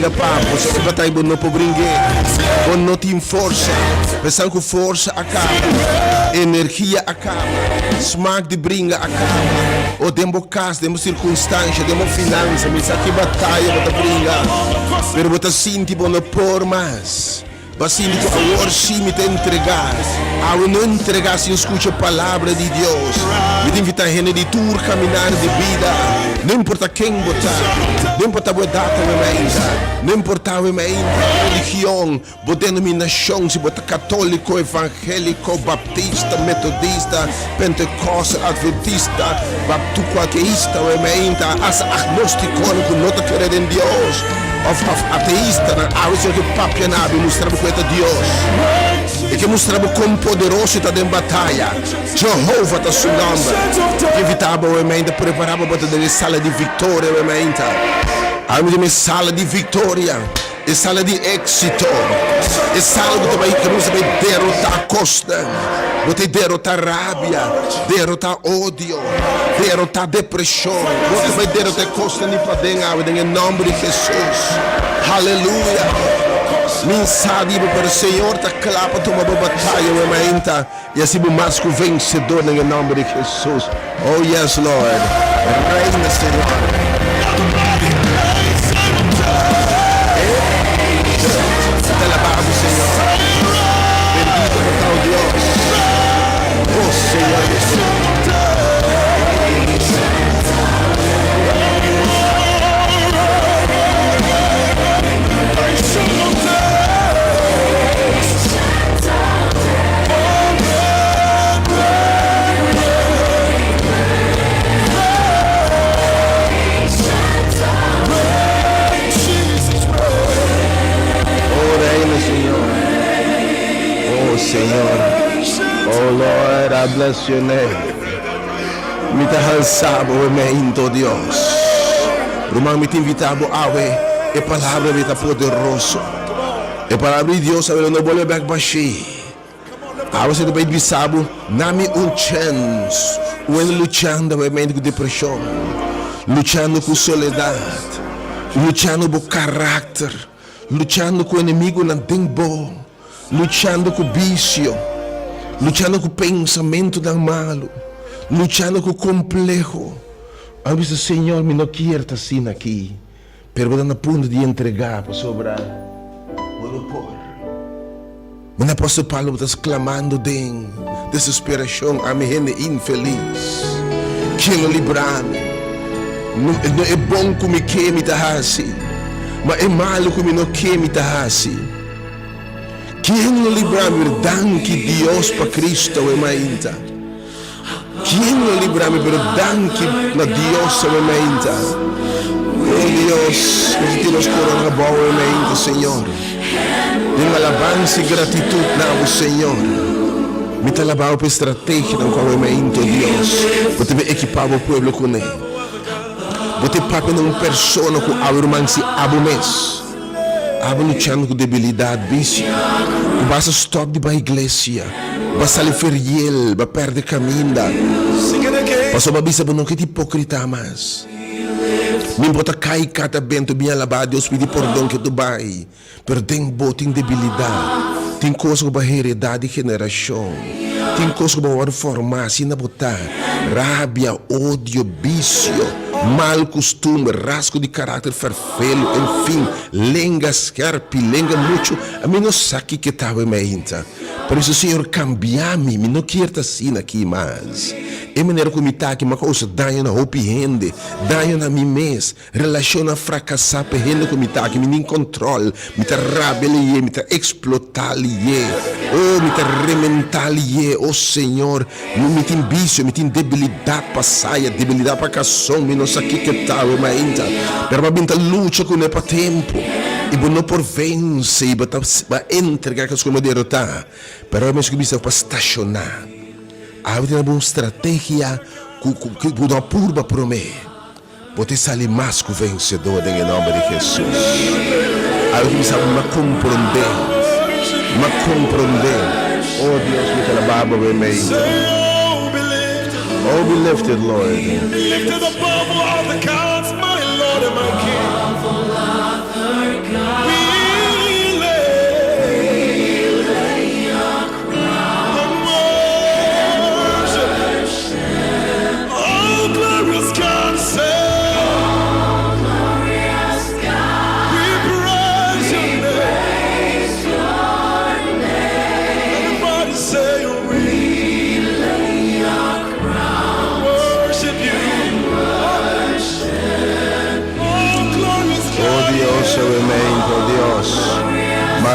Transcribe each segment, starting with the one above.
bringa pa bo, e bataya bo no por bring'é. Bo no tin forsa. Pensan ku forsa a kaba, energia a kaba, smak di bringa a kaba. O den bo kas, den bo sirkunstansha, den bo finansa, mi sa ki bataya bo ta bringa, pero bo ta sinti bo no por mas. Bo a sinti ku awor sí mi ta entregá. Awe no entregá sin skucha palabra di Dios. Mi ta invitá hende di tur kaminar di bida, no importá ken bo ta, no importá bo edat awe mainta, no importá awe mainta bo religion, bo denominashon, si bo ta katóliko, evangéliko, baptista, metodista, pentekostal, adventista, baptu kualkeista awe mainta, asta agnóstikonan ku no ta kere den Dios. Of of ateistanan awe Señor ke papia na abi mustra bo ku e ta Dios. E ke mustra bo kon poderoso e ta den bataya. Jehova ta su nomber. E ke invita bo awe mainta prepara bo pa ta den e sala di viktoria awe mainta. Awe mi den e sala di viktoria, e sala di éxito, e sala ku ta bai ku nos ta bai derota kosnan. Bo ta derota rabia, derota odio. Derotá depreshon. Bo ta bai derotá e kosnan di paden awe den e nòmber di Hesus. Haleluya! Mi sa di bo, pero Señor ta kla pa tuma bo bataya awe mainta i hasi bo mas ku vensedor den e nòmber di Hesus. Oh yes, Lord. Reina, Señor. Ta alabá bo, Señor. Bendito bo ta, oh Dios. Oh Señor Hesus. Oh reina Señor. Oh Señor. Oh Lord, I bless your name. Mi ta halsa bo momento, Dios. Ruman, mi ta invita bo awe. E palabra mi ta poderoso. E palabra di Dios awe lo no bolbe bek bashí. Awe se ta bay bisa bo, na mi un chens. Un luchando awe mente ku depreshon, luchando ku soledad, luchando bo karakter, luchando ku enemigunan den bo. Luchando ku bisio, luchando ku pensamentunan malu, luchando ku kompleho. A bisa, Señor, mi no kier ta asina aki, pero bo ta na punto di entregá pasobra bo no por. Mane apòstel Pablo bo ta sklamando den desesperashon, Ami hende infelis, ken lo libra mi? No, no e bon ku mi ke mi ta hasi, ma e malu ku mi no ke mi ta hasi. Ken lo libra mi? Pero danki Dios pa Cristo awe mainta. Ken lo libra mi? Pero danki na Dios awe mainta. Oh Dios, nos ta tira nos corona abao awe mainta, Señor. Den alabansa y gratitud na bo, Señor. Mi ta alaba bo pa e strategianan cu awe mainta, oh Dios, bo ta bin ekipa bo pueblo cune. Bo ta e papia na un persona cu awe ruman si abo mes. Abo luchando ku debilidat, bisio. Ku basta stòp di bai iglesia, bo a sali feriel, bo a pèrdè kaminda. Pasobra bo a bisa bo no ke ta hipokrita mas. Mi bo ta kai kata bento bin alabá Dios pidi pordon ke tu bai, pero den bo tin debilidat, tin kos ku bo a heredá di generashon, tin kos ku bo a wòrdu formá asina bo ta, rabia, odio, bisio, mal kustumber, rasgo di karakter Felu, enfin, lenga skerpi, lenga muchu, ami no sa kiko e tawe mainta. Por eso, Señor, kambia mi, mi no kier ta asina aki mas. E manera ku mi ta aki mi a kousa daño na hopi hende, daño na mi mes, relashonnan frakasá pa e hende ku mi ta aki, mi tin kòntròl, mi ta rabia liye, mi ta eksplotá liye, oh, mi ta rementá liye, oh Señor. Mi mi tin bisio, mi tin debilidat pa saya, debilidat pa kason, mi no sa kiko e ta awe mainta. Pero bo a bin ta lucha kuné pa tempu, i bo no por vense, i bo ta bo a entrega kes ku bo derotá. Pero awe mes ku bisa pa stashoná. Awe tin algun strategia ku ku ku bo no a purba promé. Bo ta sali mas ku vensedor den e nòmber di Hesus. Awe ku mi sa mi a komprondé, mi a komprondé. Oh Dios, mi ta alabá Bo awe meinta. Oh, be lifted, Lord.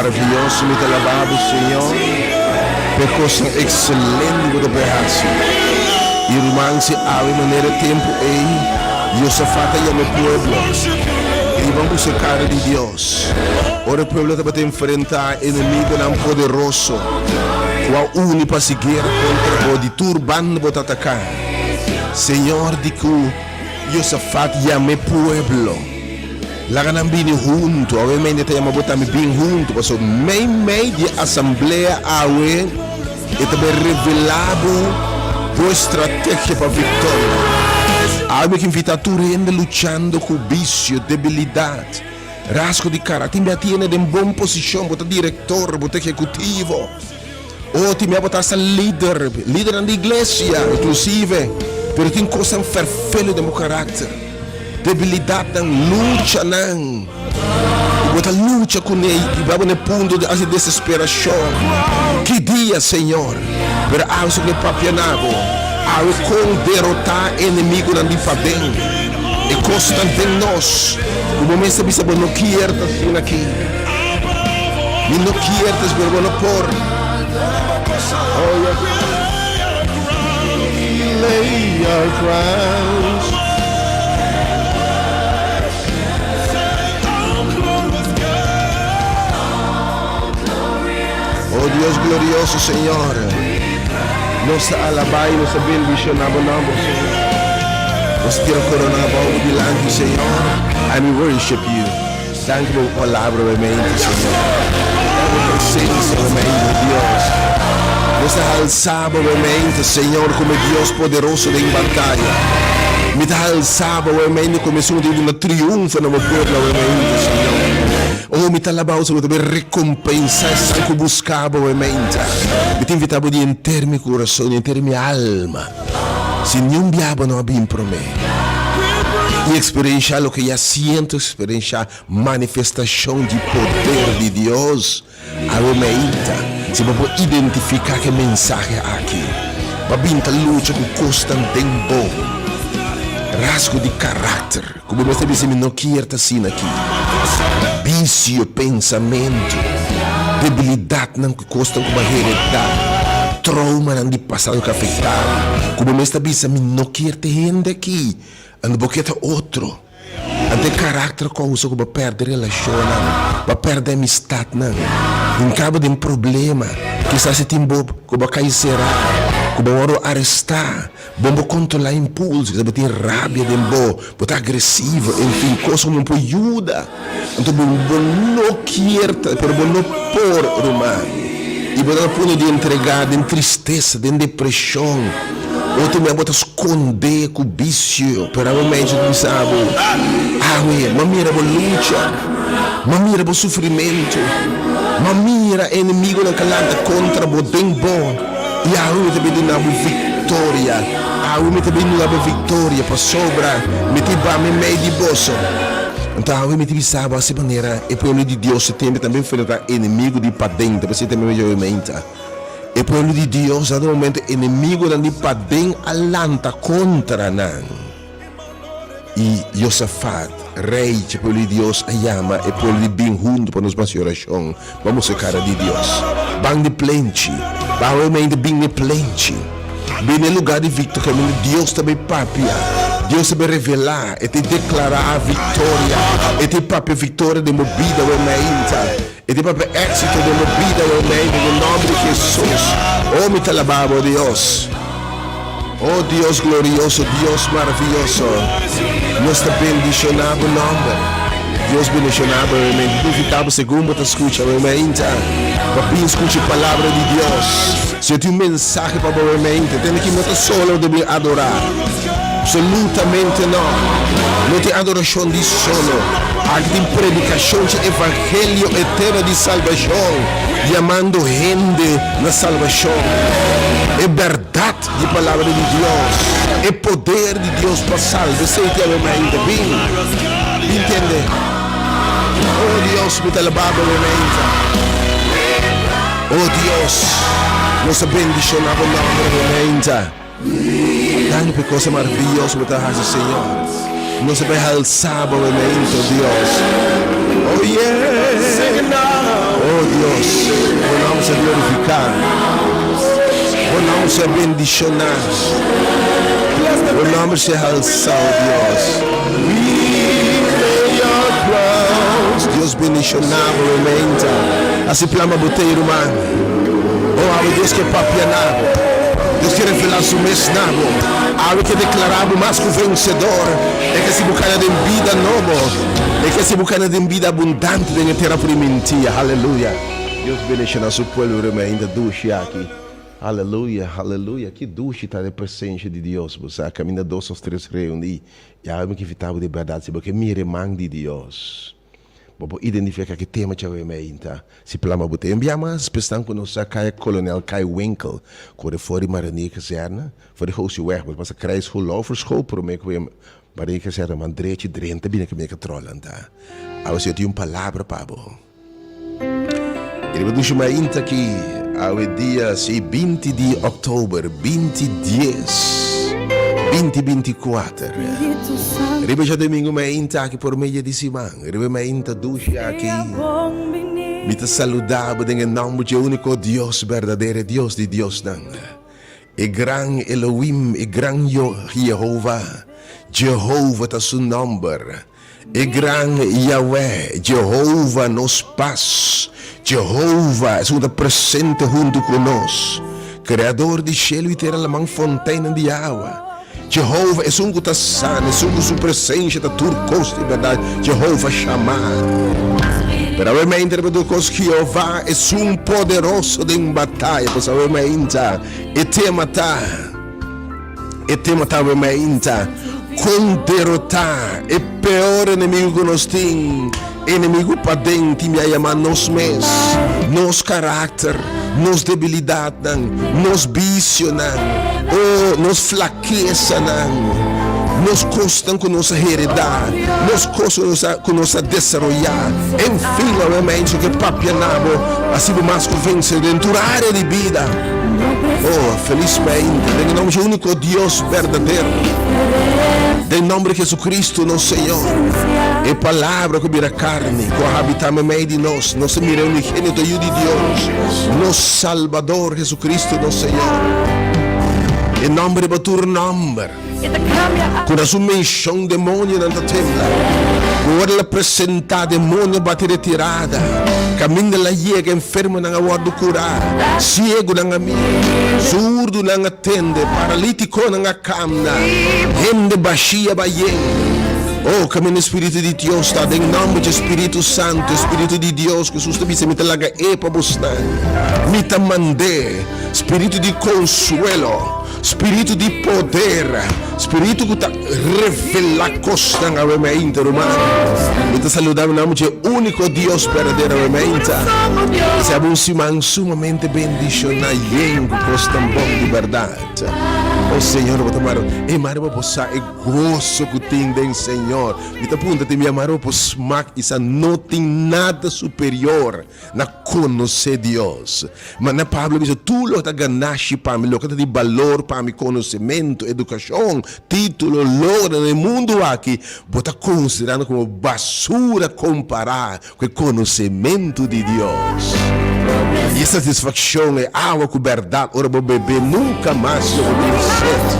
maravioso, mi ta alabá bo, Señor, pa e kosnan ekselente ku bo ta por hasi. I ruman, si awe manera e tempu ei, Josafat a yama e pueblo i ban buska kara di Dios. Ora e pueblo tabata enfrentá enemigunan poderoso ku a uni pa hasi guera kontra bo, di tur banda bo ta ataká. Señor di ku Josafat yama e pueblo. Laga nan bini huntu. Awe mente ta yama bo tambe bin huntu, pasobra meimei di e asamblea awe e ta bai revelá bo bo estrategia pa viktoria. Awe mi ke invitá tur hende luchando ku bisio, debilidat, rasgo di karakter. Tin bia tiene den bon posishon, bo ta direktor, bo ta ehekutivo. Oh, tin bia bo ta hasta lider, lidernan di iglesia inklusive, pero tin kosnan ferfelu den bo karakter, debilidatnan, luchanan ku bo ta lucha kuné i bo na e punto di hasi desesperashon. Ki dia, Señor? Pero awe su ke papia na bo, awe kon derotá enemigunan di paden, e kosnan den nos ku bo mes ta bisa bo no kier ta asina aki. Mi no kier ta pero bo no por. Oh yes. We lay our crowns. Oh Dios glorioso Señor. Nos ta alabá i nos ta bendishoná bo nomber Señor. Nos ta tira korona abou bo dilanti Señor. And we worship you. Danki pa bo palabra bo mente, Señor. Pa bo presencia bo mente, Dios. Nos ta halsa bo mente, Señor, como e Dios poderoso den bataya. Mi ta halsa bo mente como esun ku ta duna triunfo na bo pueblo bo mente, Señor. Oh, mi ta alaba bo, Señor, bo ta bay recompensa esnan ku buska bo mente. Mi ta invita bo di henter mi curason, di henter mi alma. Si niun bia bo no a bin promé i eksperenshá loke ya siento eksperenshá, manifestashon di poder di Dios, awe meinta, si bo por identifiká ku e mensahe aki, bo a bin ta lucha ku kosnan den bo, rasgo di karakter. Ku bo mester bisa mi no kier ta asina aki. Bisio, pensamentu, debilidatnan ku kosnan ku bo a heredá, troumanan di pasado ku a afektá bo. Ku bo mester bisa mi no kier ta e hende aki, anto bo kier ta otro. Anto e karakter kousa ku bo a pèrdè relashonnan, bo a pèrdè amistatnan, hinká bo den problema, kisas e tin bo ku bo a kai será, ku bo a wòrdu arestá. Bo no kontrolá impulso, kisas bo tin rabia den bo, bo ta agresivo, enfin, kos ku no por yuda. Anto bo bo no kier ta, pero bo no por, ruman. I bo ta na punto di entregá den tristesa, den depreshon. Otro mia bo ta skondé ku bisio, pero awe mechi ta bisa bo, Awe, m'a mira bo lucha, m'a mira bo sufrimentu, m'a mira e enemigunan ka lanta kontra bo den bo. I awe mi ta bin duna bo viktoria. Awe mi ta bin duna bo viktoria, pasobra mi ta hiba meimei di boso. Anto awe mi ta bisa bo hasi manera e pueblo di Dios su tempu tambe enfrentá enemigu di paden. Ta p'esei tambe mi djobe meinta. E pueblo di Dios na momento enemigunan di paden a lanta kontra nan. I Josafat, rei dje pueblo di Dios, a yama e pueblo di bin huntu pa nos basi orashon, pa mustra e kara di Dios. Ban di plenchi, baho e mente bin n'e plenchi. Bin n'e lugá di viktoria kaminda Dios ta bai papia, Dios ta bai revelá, e ta deklará viktoria, e ta papia viktoria den bo bida awe mainta, e ta papia éksito den bo bida awe mainta, den nòmber di Hesus. O mi ta alabá bo, Dios. Oh Dios glorioso, Dios maraviyoso, nos ta bendiciona bo nomber. Dios bendiciona bo realmente. Mi ta invita bo segun bo ta scucha realmente pa bin scucha e palabra di Dios. Si yo tin un mensahe pa bo realmente, tende ki no ta solo bo ta bin adora. Absolutamente no. No tin adoracion di solo. Aki tin predicacion dje evangelio eterno di salbacion, yamando hende na salbacion. E berdad di palabra di Dios, e poder di Dios pa salba, esey tin awe mainta. Bin, bin tende. Oh Dios, mi ta alaba bo awe mainta. Oh Dios, nos ta bendiciona bo nomber awe mainta. Danki pa e cosa maravilloso bo ta haci, Señor. Nos ta bay halsa bo awe mainta, oh Dios. Oh yeah. Oh Dios, bo nòmber sea glorifiká, bo nòmber sea bendishoná, bo nòmber sea halsá, oh Dios. Dios bendishoná bo momento. Hasi plama bo tei, ruman. Oh, awe Dios ke papia na bo. Dios ke revelá su mes na bo. Awe ke deklará bo mas ku vensedor. E ke si bo kana den bida nobo. E ke si bo kana den bida abundante den e tera primintí. Haleluya! Dios bendishoná su pueblo ruman ainda dushi aki. Haleluya, haleluya. Ki dushi ta den presensha di Dios, bo sa, kaminda dos òf tres reuní. I awe mi ke invitá bo di bèrdat si bo ke mira e man di Dios. Bo por identifiká ki tema djawe meinta. Si plama bo ta enviá mas pesnan ku nos sa Kaya Kolonel Kai Winkel, kore for di Marinier Kazerne, for di Hosiweg, bo ta pasa Krijsschool Lauverschool promé ku e Marinier Kazerne man drechi drenta bini kaminda katròl ta. Awe Señor tin un palabra pa bo. I riba dushi mainta aki, awe dia si 20 di òktober 20 dies, 2024. Riba djadumingu mainta aki por medio di siman, riba e mainta dushi aki, mi ta saluda bo den e nòmber dje úniko Dios berdadero, e Dios di diosnan, e gran Elohim, e gran Jehová. Jehová ta su nòmber. E gran Yahweh, Jehová nos pas, Jehová esun ku ta presente huntu ku nos, Kreador di shelu i tera, laman, fonteinnan di awa. Jehová esun ku ta sana, esun ku su presensia ta tur kos di bèrdat, Jehová Shammah. Pero awe mainta riba tur kos, Jehová esun poderoso den bataya. Pues awe mainta e tema ta. E tema ta awe mainta, Kon derotá e peor enemigu ku nos tin, enemigu paden tin bia yamá nos mes, nos karakter, nos debilidatnan, nos bisionan, o nos flakesanan, nos kosnan ku nos a heredá, nos kos ku nos a desaroyá. En fin, awe mainta ke papia na bo, hasi bo mas ku vense den tur área di bida. Oh, felismente, den e nomber dje úniko Dios berdadero, den nomber di Jesucristo nos Señor, e Palabra ku bira karni, ku a habitá meimei di nos, nos a mira e unigénito Yu di Dios, nos Salbador, Jesucristo nos Señor. E nomber riba tur nomber. Ku na su menshon demonionan ta tembla. Ku ora el a presentá, demonio a bati retirada. Kaminda el a yega, enfermonan a wòrdu kurá, siegunan a mira, surdunan a tende, paralítikonan a kamna, hende bashí a bai yen. O, kaminda e Spiritu di Dios ta, den nòmber dje Spiritu Santu, e Spiritu di Dios, ku Hesus ta bisa, Mi ta laga e pa bosnan. Mi ta mand'é, Spiritu di konsuelo. Spiritu di poder, spiritu ku ta revelá kosnan awe meinta, ruman. Mi ta saludá bo na nomber dje úniko Dios berdadero awe meinta. Desea bo un siman sumamente bendishoná, yen ku kosnan bon di bèrdat. O Señor, bo ta mara, e mara bo por sa e goso ku tin den Señor. Mi ta puntra tin bia mara bo por smak i sa no tin nada superior Na konosé Dios. Manera Pablo a bisa, Tur loke ta ganashi pa mi, loke ta di balor pa mi, konosementu, edukashon, título, logro na e mundu aki, bo ta konsiderá nan komo basura kompará ku e konosementu di Dios. I e satisfakshon, e awa ku bèrdat ora bo bebé, nunka mas lo bo tin set.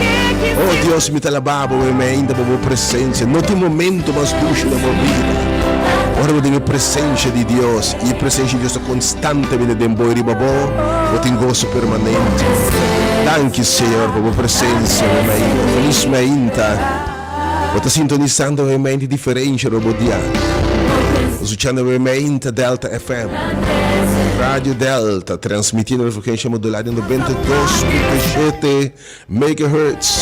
O Dios, mi ta alabá bo, mi ainda pa bo presensia. No tin momento mas dushi na bo bida. Ora bo den e presencia di Dios y e presencia di Dios ta constantemente den bo y riba bo, bo tin goso permanente. Danki Señor pa bo presencia mi mainta. Feliz mainta. Bo ta sintonisando mi mainta diferencia riba bo dia. Bo escuchando mi mainta Delta FM. Radio Delta transmitiendo riba frecuencia modulada di 92.7 Megahertz.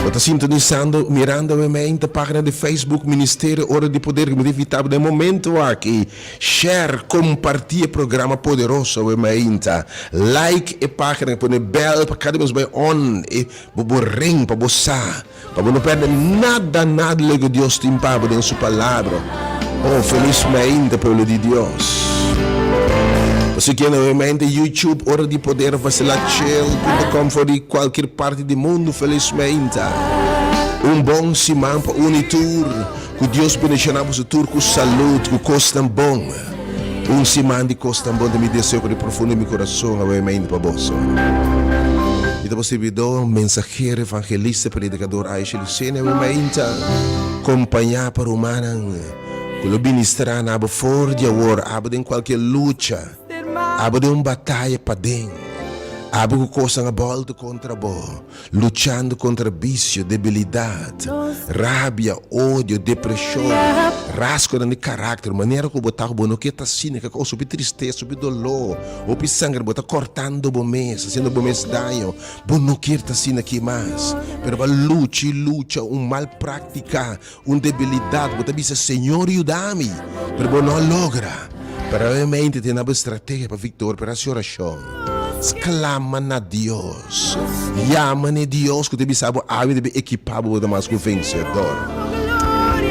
Bo ta sintonisando Miranda Wemein ta pagina di Facebook Ministerio Ora di Poder mi ta invita bo den e momento aki share comparti e programa poderoso Wemein ta like e pagina pone bel pa cada bes bai on e bo bo ring pa bo sa pa bo no perde nada nada loke Dios tin pa bo den su palabra oh feliz mainta pueblo di Dios. Bo siguiendo Wemein ta YouTube Ora di Poder vasilachel punto com for di cualkier parti di mundu felismente. Un bon siman pa unu i tur. Ku Dios bendiciona boso tur ku salud, ku kosnan bon. Un siman di kosnan bon ta mi deseo ku di profundo di mi kurason awe mainta pa boso. Mi ta bo sirbidó, mensahero, evangelista, predikador Aisha Lucena awe mainta kompañá pa rumannan ku lo ministrá na abo for di awor, abo den kualke lucha, abo den un bataya paden, abo ku kosnan a bòltu kontra bo. Luchando kontra bisio, debilidat, rabia, odio, depreshon, rasgonan di karakter, manera ku bo ta ku bo no ke ta asina, ke kousa hopi tristesa, hopi doló, hopi sanger, bo ta kòrtando bo mes, hasiendo bo mes daño, bo no kier ta asina aki mas, pero bo a lucha i lucha un mal práktika, un debilidat, bo ta bisa Señor yuda mi, pero bo no a logra. Pero obviamente tin abo estrategia pa victoria, pero haci oracion, sclama na Dios, yama na e Dios cu ta bisa bo awe debe equipa bo, bo ta mas cu vencedor.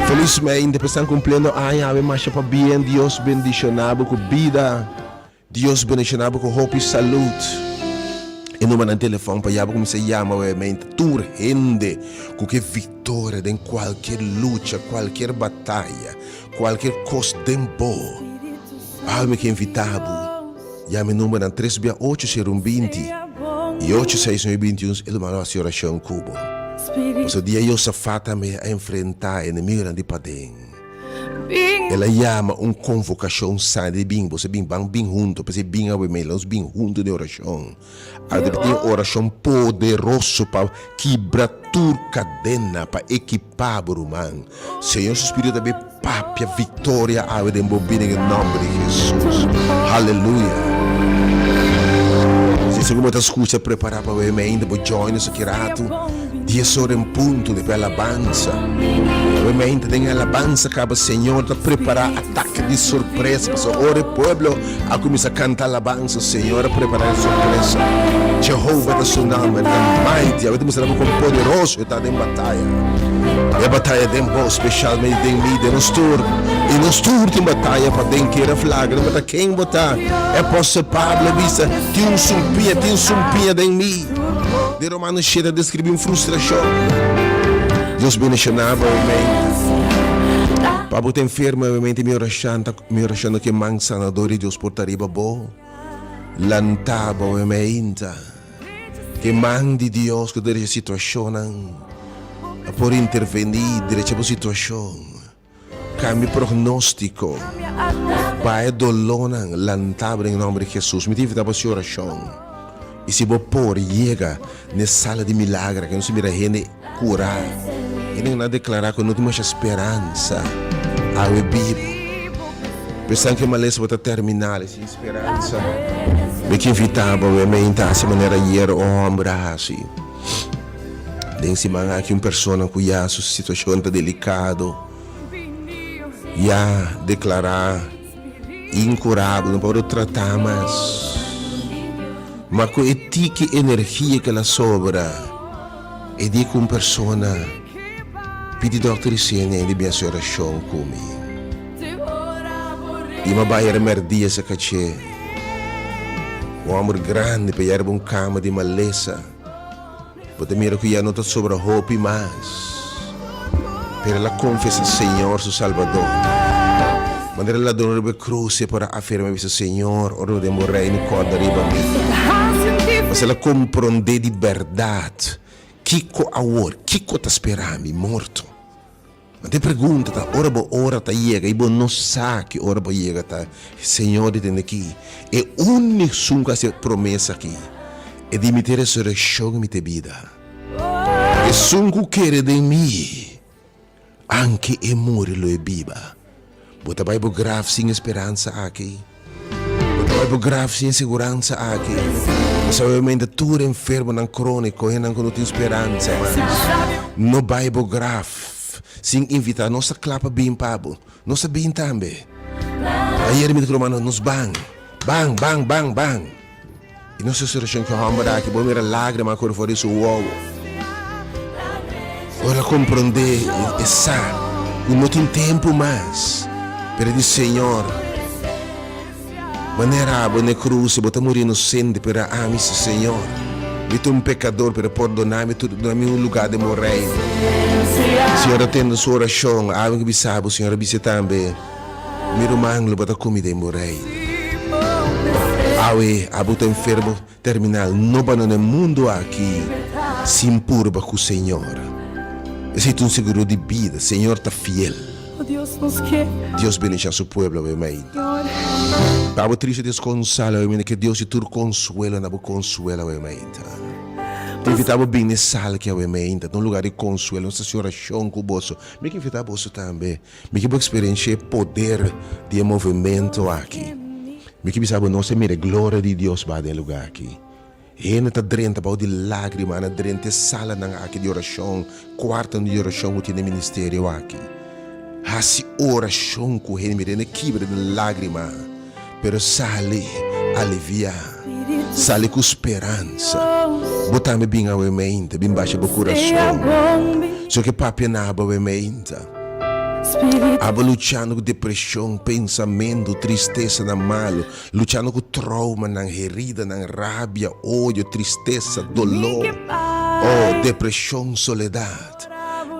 Felizmente pa esnan cumpliendo aña awe masha pabien, Dios bendiciona bo cu bida. Dios bendiciona bo cu hopi salud. E numbernan telefon pa ya bo cuminsa yama obviamente tur hende cu ke victoria den cualkier lucha, cualkier bataya, cualkier cos den bo. Awe mi ke invita bo yama e numbernan tres bia ocho sero un binti y ocho seis nuebe binti un e lo manda haci oracion cu bo. Pasobra dia Josafat tambe a enfrenta enemigonan di paden. El a yama un konvokashon sa di bin, boso bin, ban bin hunto, p'esei bin awe mei, nos bin hunto den orashon. A debe tin orashon poderoso pa kibra tur kadena, pa ekipá bo ruman. Señor su Spiritu ta bin papia viktoria awe den bo bida den e nòmber di Hesus. Haleluya! Si segun bo ta skucha, prepará pa awe mei ainda bo join nos aki ratu. Dies ora en punto di alabansa. Awe mainta den alabansa caba Señor ta prepara atake di sorpresa pasobra ora e pueblo a cuminsa canta alabansa Señor a prepara e sorpresa. Jehovah ta su nomber, e ta mighty, awe ta mustra bo con poderoso e ta den bataya. E bataya den bo, specialmente den mi, den nos tur. Y nos tur tin bataya paden kere flaga, no importa ken bo ta. E apostel Pablo a bisa, tin un sumpiña, tin un sumpiña den mi. Den Romanos shete a describi un frustracion. Dios bendiciona bo obviamente. Pa bo ta enfermo obviamente mi oracion ta mi oracion ta cu e man sanador di Dios por ta riba bo. Lanta bo obviamente. Cu e man di Dios cu ta drecha situacionnan a por interveni drecha bo situacion. Cambia prognóstico. Pa e dolónan lanta bo den e nomber di Jesús. Mi ta invita bo haci oracion. Y si bo por yega n'e sala di milager aki nos ta mira hende cura, hende cu nan a declara cu no tin masha speransa awe bibo. Pensan cu e malesa bo ta terminal y sin speransa. Mi ke invita bo awe meinta haci manera ayer un homber a haci. Den siman aki un persona ku ya su situashon ta delikado ya deklará inkurabel, no por tratá mas. Ma ku e tiki energia ku el a sobra, e di ku un persona pidi dòkter Isenia di bin hasi orashon ku mi. I mi a bai remèrdia sa kach'é. Un hòmber grandi pa yera riba un kama di malesa. Bo ta mira ku ya no ta sobra hopi mas. Pero el a konfesá Señor su Salbador. Manera el ladron riba e krus e por a afirmá i bisa, Señor, ora bo den bo reino kòrda riba mi. Pasobra el a komprondé di bèrdat kiko awor, kiko ta spera mi, morto. Ma e pregunta ta, ora bo ora ta yega i bo no sa ki ora bo yega ta, Señor di tende aki, e único esun ku hasi e promesa aki, e di mi ta e resurekshon i mi ta e bida. Esun ku kere den mi, anke e muri lo e biba. Bo ta bai bo graf sin e speransa aki? Bo ta bai bo graf sin e siguransa aki? Bo sa obviamente tur enfermonan kroniko, hendenan ku no tin speransa mas. No bai bo graf sin invita. Nos ta kla pa bin pa bo. Nos ta bin tambe. Ayer mi ta ku rumannan, nos ban. Ban, ban, ban, ban. I nos resurreccion ki homber aki, bo mira lagrima kore for di su wowo. Ora el a comprende e sa ku no tin tempu mas, pero e di, Señor, manera abo na e krus bo ta muri inosente, pero ami si, Señor, mi ta un pekador, pero pordona mi tur, duna mi un lugar den bo reino. Señor a tende su orashon. Awe mi bisa bo, Señor a bisa tambe. Mi ruman lo bo ta kumi den bo reino. Awe abo ta enfermo terminal, no bandona e mundu aki sin purba ku Señor. Esei ta un seguro di bida, Señor ta fiel. Dios bendicion su pueblo awe mainta. Pa abo triste desconsalo awe mainta, ke Dios di tur consuelo na bo consuelo awe mainta. Ta invita bo bini sal aki awe mainta, ta un lugar di consuelo, nos ta haci oracion cu boso. Mi ke invita boso tambe, mi ke bo experiencia e poder di e movimento aki. Mi ke bisa bo nos ta mira e gloria di Dios baha den e lugar aki. Hende ta drenta bou di lágrima, nan drenta e salanan aki di orashon, kuartonan di orashon ku tin den ministerio aki. Hasi orashon ku hende, mira hende kibra den lágrima, pero sali aliviá, sali ku speransa. Bo tambe bin awe meinta, bin basha bo kurason. So ke papia na abo awe meinta. Abo luchando ku depreshon, pensamentu, tristesanan malu. Luchando ku troumanan, heridanan, rabia, odio, tristesa, doló, oh, depreshon, soledat.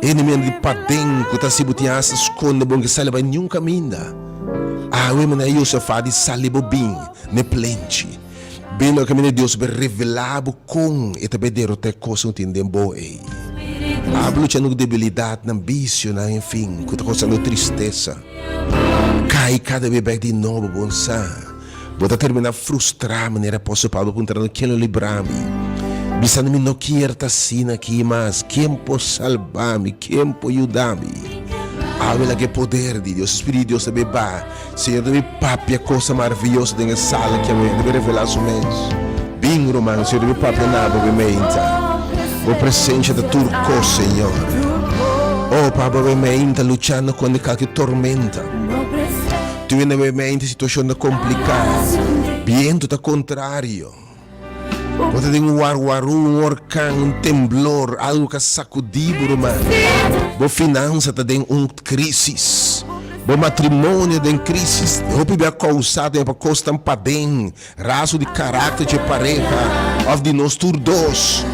Eneminan di paden ku ta hasi bo tin asta skonde bo ke sali bai niun kaminda. Awe manera Josafat di sali bo bin n'e plenchi. Bin na kaminda di Dios bai revelá bo kon e ta bai derotá e kosnan ku tin den bo ei. Abo luchando ku debilidatnan, bisionan, enfin, ku ta kousando tristesa. Kai kada be bek di nobo, bon sa. Bo ta terminá frustrá manera apòstel Pablo puntrando, Ken lo libra mi? Bisando mi no kier ta asina aki mas. Ken por salba mi? Ken por yuda mi? Awe laga e poder di Dios, e Spiritu di Dios ta be ba. Señor ta be papia kosnan maravioso den e sala aki awe. E ta be revelá su mes. Bin, ruman, Señor ta be papia na bo, be meinta. Bo presencia ta tur kos, Señor. Oh, pa bo be meinta luchando kontra kalke tormenta. Tur hende be meinta situashon ta kompliká. Bientu ta kontrario. Bo ta den un warwarú, un orkan, un temblor, algu ka sakudí bo ruman. Bo finansa ta den un krísis. Bo matrimonio den krísis. Hopi bia kousá tambe pa kosnan paden, raso di karakter dje pareha òf di nos tur dos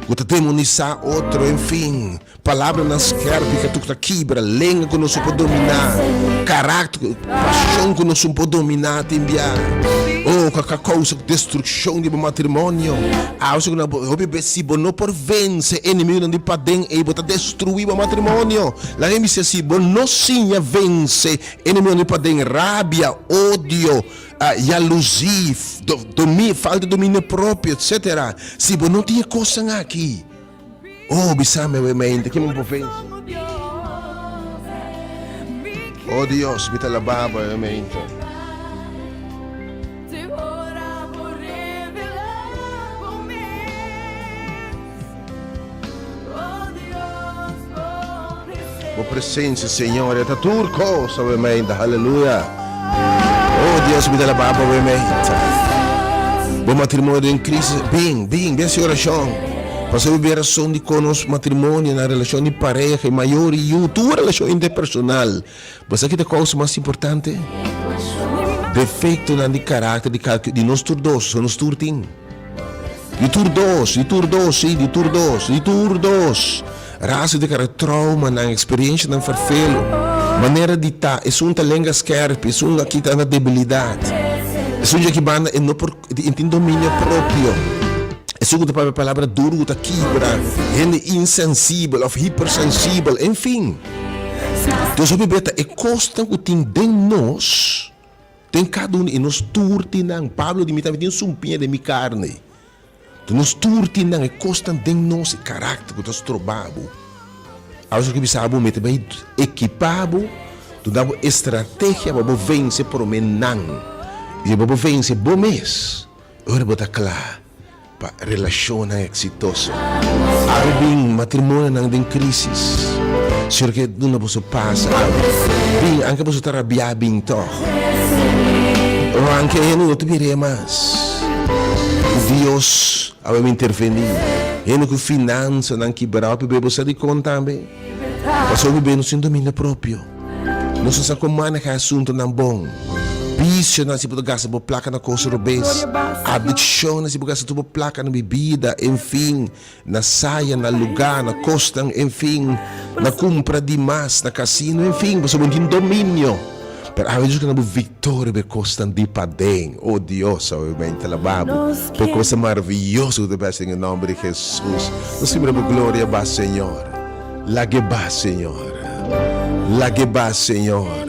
ku ta demonisá otro, enfin. Palabranan skerpi ka tuk ta kibra, lenga ku nos no por dominá, karakter, pashon ku nos no por dominá tin bia. Oh, ka ka kousa destrukshon di bo matrimonio. Awe ku na bo hopi bes si bo no por vense enemigunan di paden ei bo ta destruí bo matrimonio. Laga mi bisa si bo no siña vense enemigunan di paden, rabia, odio, yaluzí, falta di dominio propio, etsetera. Si bo no tin e kosnan aki. Oh, bisa mi awe mente, ken mi por vense? Oh Dios, mi ta alabá bo awe mente. Bo presencia, Señor, e ta tur cos awe mente. Haleluya. Oh Dios, mi ta alabá bo awe mente. Bo matrimonio den crisis, bin, bin, bin haci oracion. Pasobra bo rason di kon nos matrimonio, nan relashon di pareha, i mayor i yu, tur relashon interpersonal. Bo sa ki ta kousa mas importante? Defektonan di karakter di kalke di nos tur dos, pasobra nos tur tin. Di tur dos, di tur dos, si, di tur dos, di tur dos. Rasa di karakter, troumanan, eksperiencianan ferfelu, manera di ta, esun ta lenga skerpi, esun aki ta na debilidat, esun dje aki banda e no por. E tin dominio propio. Esun ku ta papia palabra duru ku ta kibra hende insensibel òf hipersensibel, enfin. Dios hopi beta e kosnan ku tin den nos, den kada un di nos tur tin nan. Pablo di mi tambe tin sumpiña den mi karni. Nos tur tin nan e kosnan den nos, e karakter ku ta stroba bo. Awe ke bisa bo mester bai ekipa bo, duna bo estrategia pa bo vense prome nan. I pa bo vense bo mes, ora bo ta kla pa relashonnan eksitoso. Awe bin matrimonionan den krisis. Señor ke duna boso pas awe. Bin, anke boso ta rabiá bin tòg. O anke hende no ta mir'é mas. Dios awe mi intervení. Hende ku finansanan kibrá hopi b'e bo sa dikon tambe? Pasobra hopi b'e no tin dominio propio. Nos no sa kon manehá asuntunan bon. Bisionan si bo ta gasta bo plaka na kos robes. Adikshonnan si bo gasta tur bo plaka na bibida, enfin, na saya, na lugá, na kosnan, enfin, na kumpra di mas, na kasino, enfin, pasobra bo no tin dominio. Pero awe Dios ke na bo viktoria bo e kosnan di paden. O Dios, awe mi ta alabá bo pa e kosnan maravioso ku ta bes den e nòmber di Hesus. Nos tin mira bo gloria ba, Señor. Lag'e ba, Señor. Lag'e ba, Señor.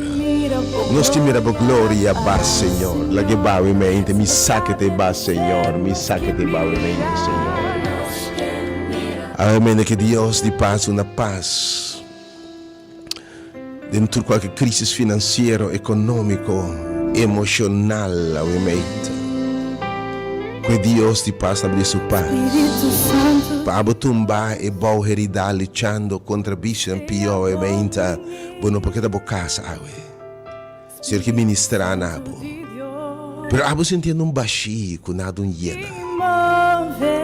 Nos tin mira bo gloria ba, Señor. Lag'e ba awe mente. Mi sa ke ta e ba, Señor. Mi sa ke ta e ba awe mente, Señor. Awe mente ke Dios di pas duna pas den tur kualke krisis finansiero, ekonómiko, emoshonal awe mente. Ku e Dios di pas ta bini su pas. Pa abo tumba e bou heridá luchando kontra bisionan pió awe mente, bo no por keda bo kas awe. Señor ke ministrá na bo. Pero abo sintiendo un bashí ku nada un yena.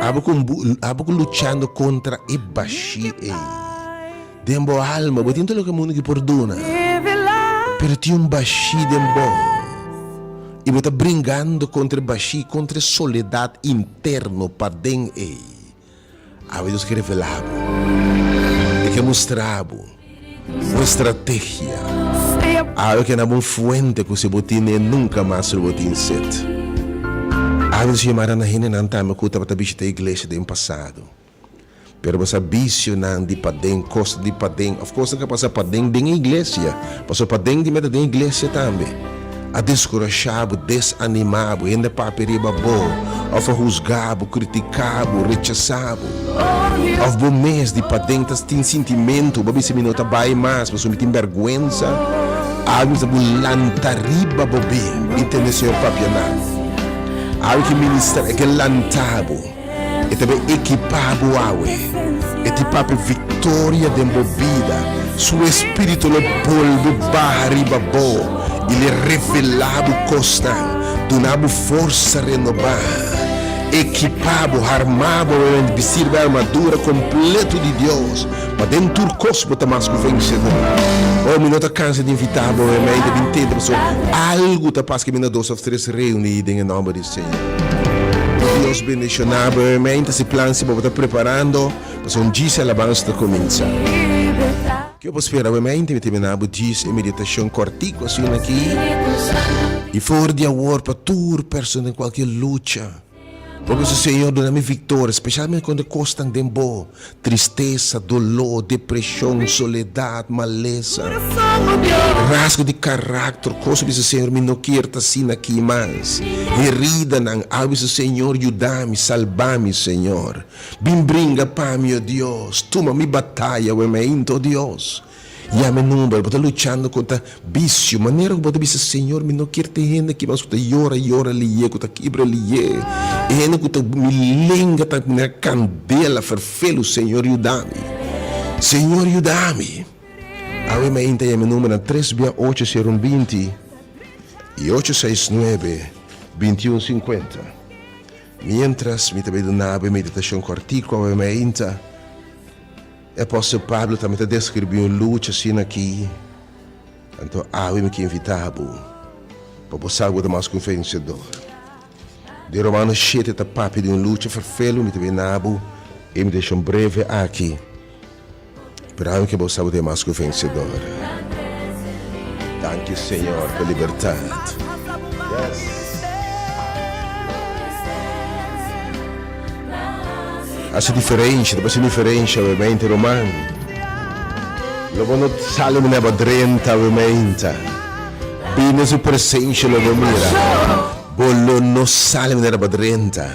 Abo ku abo ku luchando kontra e bashí ei. Den bo alma bo tin tur loke mundu ki por duna. Pero tin un bashí den bo. I bo ta bringando kontra e bashí, kontra e soledat interno paden ei. Awe Dios ke revelá bo. E ke mustra bo un estrategia. Awe ke na bo un fuente ku si bo tine nunka mas lo bo tin set. Awe Dios yamara na hendenan tambe ku tabata bishita iglesia den pasado. Pero bo sa bisionan di paden, kos di paden, òf kosnan ku a pasa paden den e iglesia. Pasobra paden di meta den iglesia tambe. A deskurashá bo, desanimá bo, hende a papia riba bo, òf a husgá bo, kritiká bo, rechasá bo. Òf bo mes di paden ta tin sintimentu, bo a bisa mi no ta bai mas pasobra mi tin bèrgwensa. Algu ta bo lanta riba bo bin i tende Señor papia na bo. Algu ke ministrá, e ke lanta bo. E ta bin ekipá bo awe. E tin papia viktoria den bo bida. Su Espíritu lo bolbe baha riba bo i lo revelá bo kosnan, duna bo forsa renobá, ekipá bo, harmá bo awe bistir bo e armadura kompleto di Dios, pa den tur kos bo ta mas ku vensedor. Oh, mi no ta kansa di invitá bo awe mainta bin tende pasobra algu ta pasa ku mi na dos òf tres reuní den e nòmber di Señor. Ku Dios bendishoná bo awe mainta si plan si bo ta preparando pasobra un djis e alabansa ta kuminsá. Ke bo spera awe mainta mi terminá bo djis e meditashon kòrtiku asina aki i for di awor pa tur persona den kualke lucha. Bo bisa, Señor, duna mi viktoria, spesialmente kontra e kosnan den bo, tristesa, doló, depreshon, soledat, malesa, rasgo di karakter, kos. Bo bisa, Señor, mi no kier ta asina aki mas. Heridanan. Abo bisa, Señor, yuda mi, salba mi, Señor. Bin bringa pa mi, o Dios. Tuma mi bataya, wè meinta, o Dios. Yama e nomber, bo ta luchando kontra bisio, manera ku bo ta bisa, Señor, mi no kier tin hende aki mas ku ta yora, yora liye, ku ta kibra liye, e hende ku ta mi lenga ta manera kandela, ferfelu, Señor, yuda mi. Señor, yuda mi. Awe mainta yama e nombernan tres bia ocho sero un binti i ocho seis nuebe binti un sinkuenta. Mientras mi ta bai duna bo e meditashon kòrtiku awe mainta, E apòstel Pablo tambe ta deskribí un lucha asina aki, Anto awe mi ke invitá bo pa bo sa ku bo ta mas ku un vensedor. Den Romanos shete ta papia di un lucha ferfelu, mi ta bini na bo e invitashon breve aki, pero awe mi ke bo sa bo ta e mas ku vensedor. Danki Señor pa libertat. Yes. Hasi diferensha, ta por hasi diferensha obviamente ruman. Lo bo no sali manera bo drenta obviamente. Bini den su presensha lo bo mira. Bo lo no sali manera bo drenta.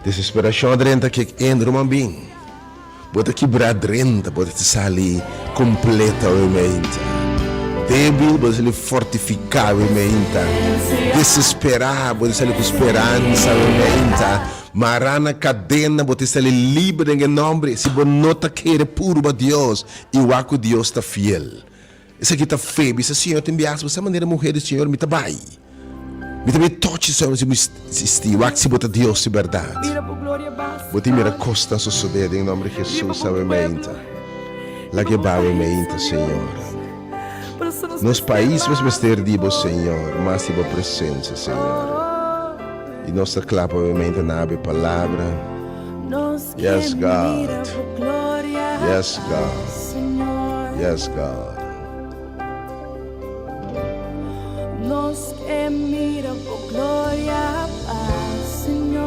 Desesperashon a drenta kek en ruman bin. Bo ta kibrá drenta, bo ta sali kompleto obviamente. Débil, bo ta sali fortifiká obviamente. Desesperá, bo ta sali ku speransa obviamente. Mará na kadena, bo ta sali liber den e nòmber. Si bo no ta kere purba Dios i wak ku Dios ta fiel. Esaki ta fe. Bisa, Señor, tin biaha bo sa manera muher di Señor, mi ta bai. Mi ta bai tochi Señor si mi sisti. Wak si bo ta Dios di bèrdat. Bo tin mira kosnan sosodé den nòmber di Jesus awe meinta. Laga e bai awe meinta, Señor. Nos pais mes mester di bo, Señor, mas di bo presensia, Señor. I nos ta kla pa awe meinta na abi palabra. Yes, God. Yes, God. Yes, God.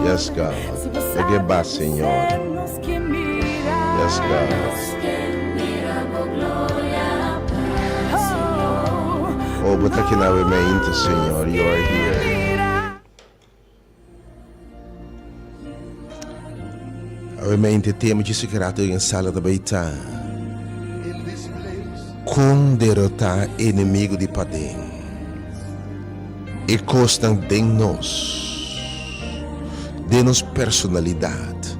Yes, God. Bo ke ba, Señor. Yes, God. Oh, bo ta kina awe mainta, Señor. You are here. Awe mainta e tema djis ki rato den sala ta bay ta, Kon derotá enemigo di paden? E kosnan den nos, den nos personalidat,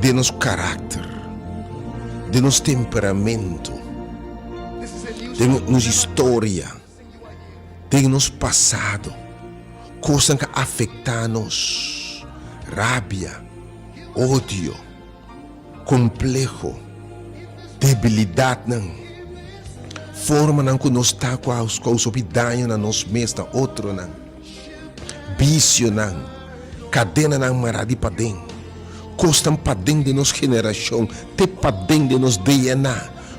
den nos karakter, den nos temperamento, den nos historia. Den nos pasado, kosnan ka afektá nos, rabia, odio, kompleho, debilidatnan, formanan ku nos ta ku a kousa hopi daño na nos mes, na otronan, bisionan, kadenanan mará di paden, kosnan paden den nos generashon, te paden den nos DNA,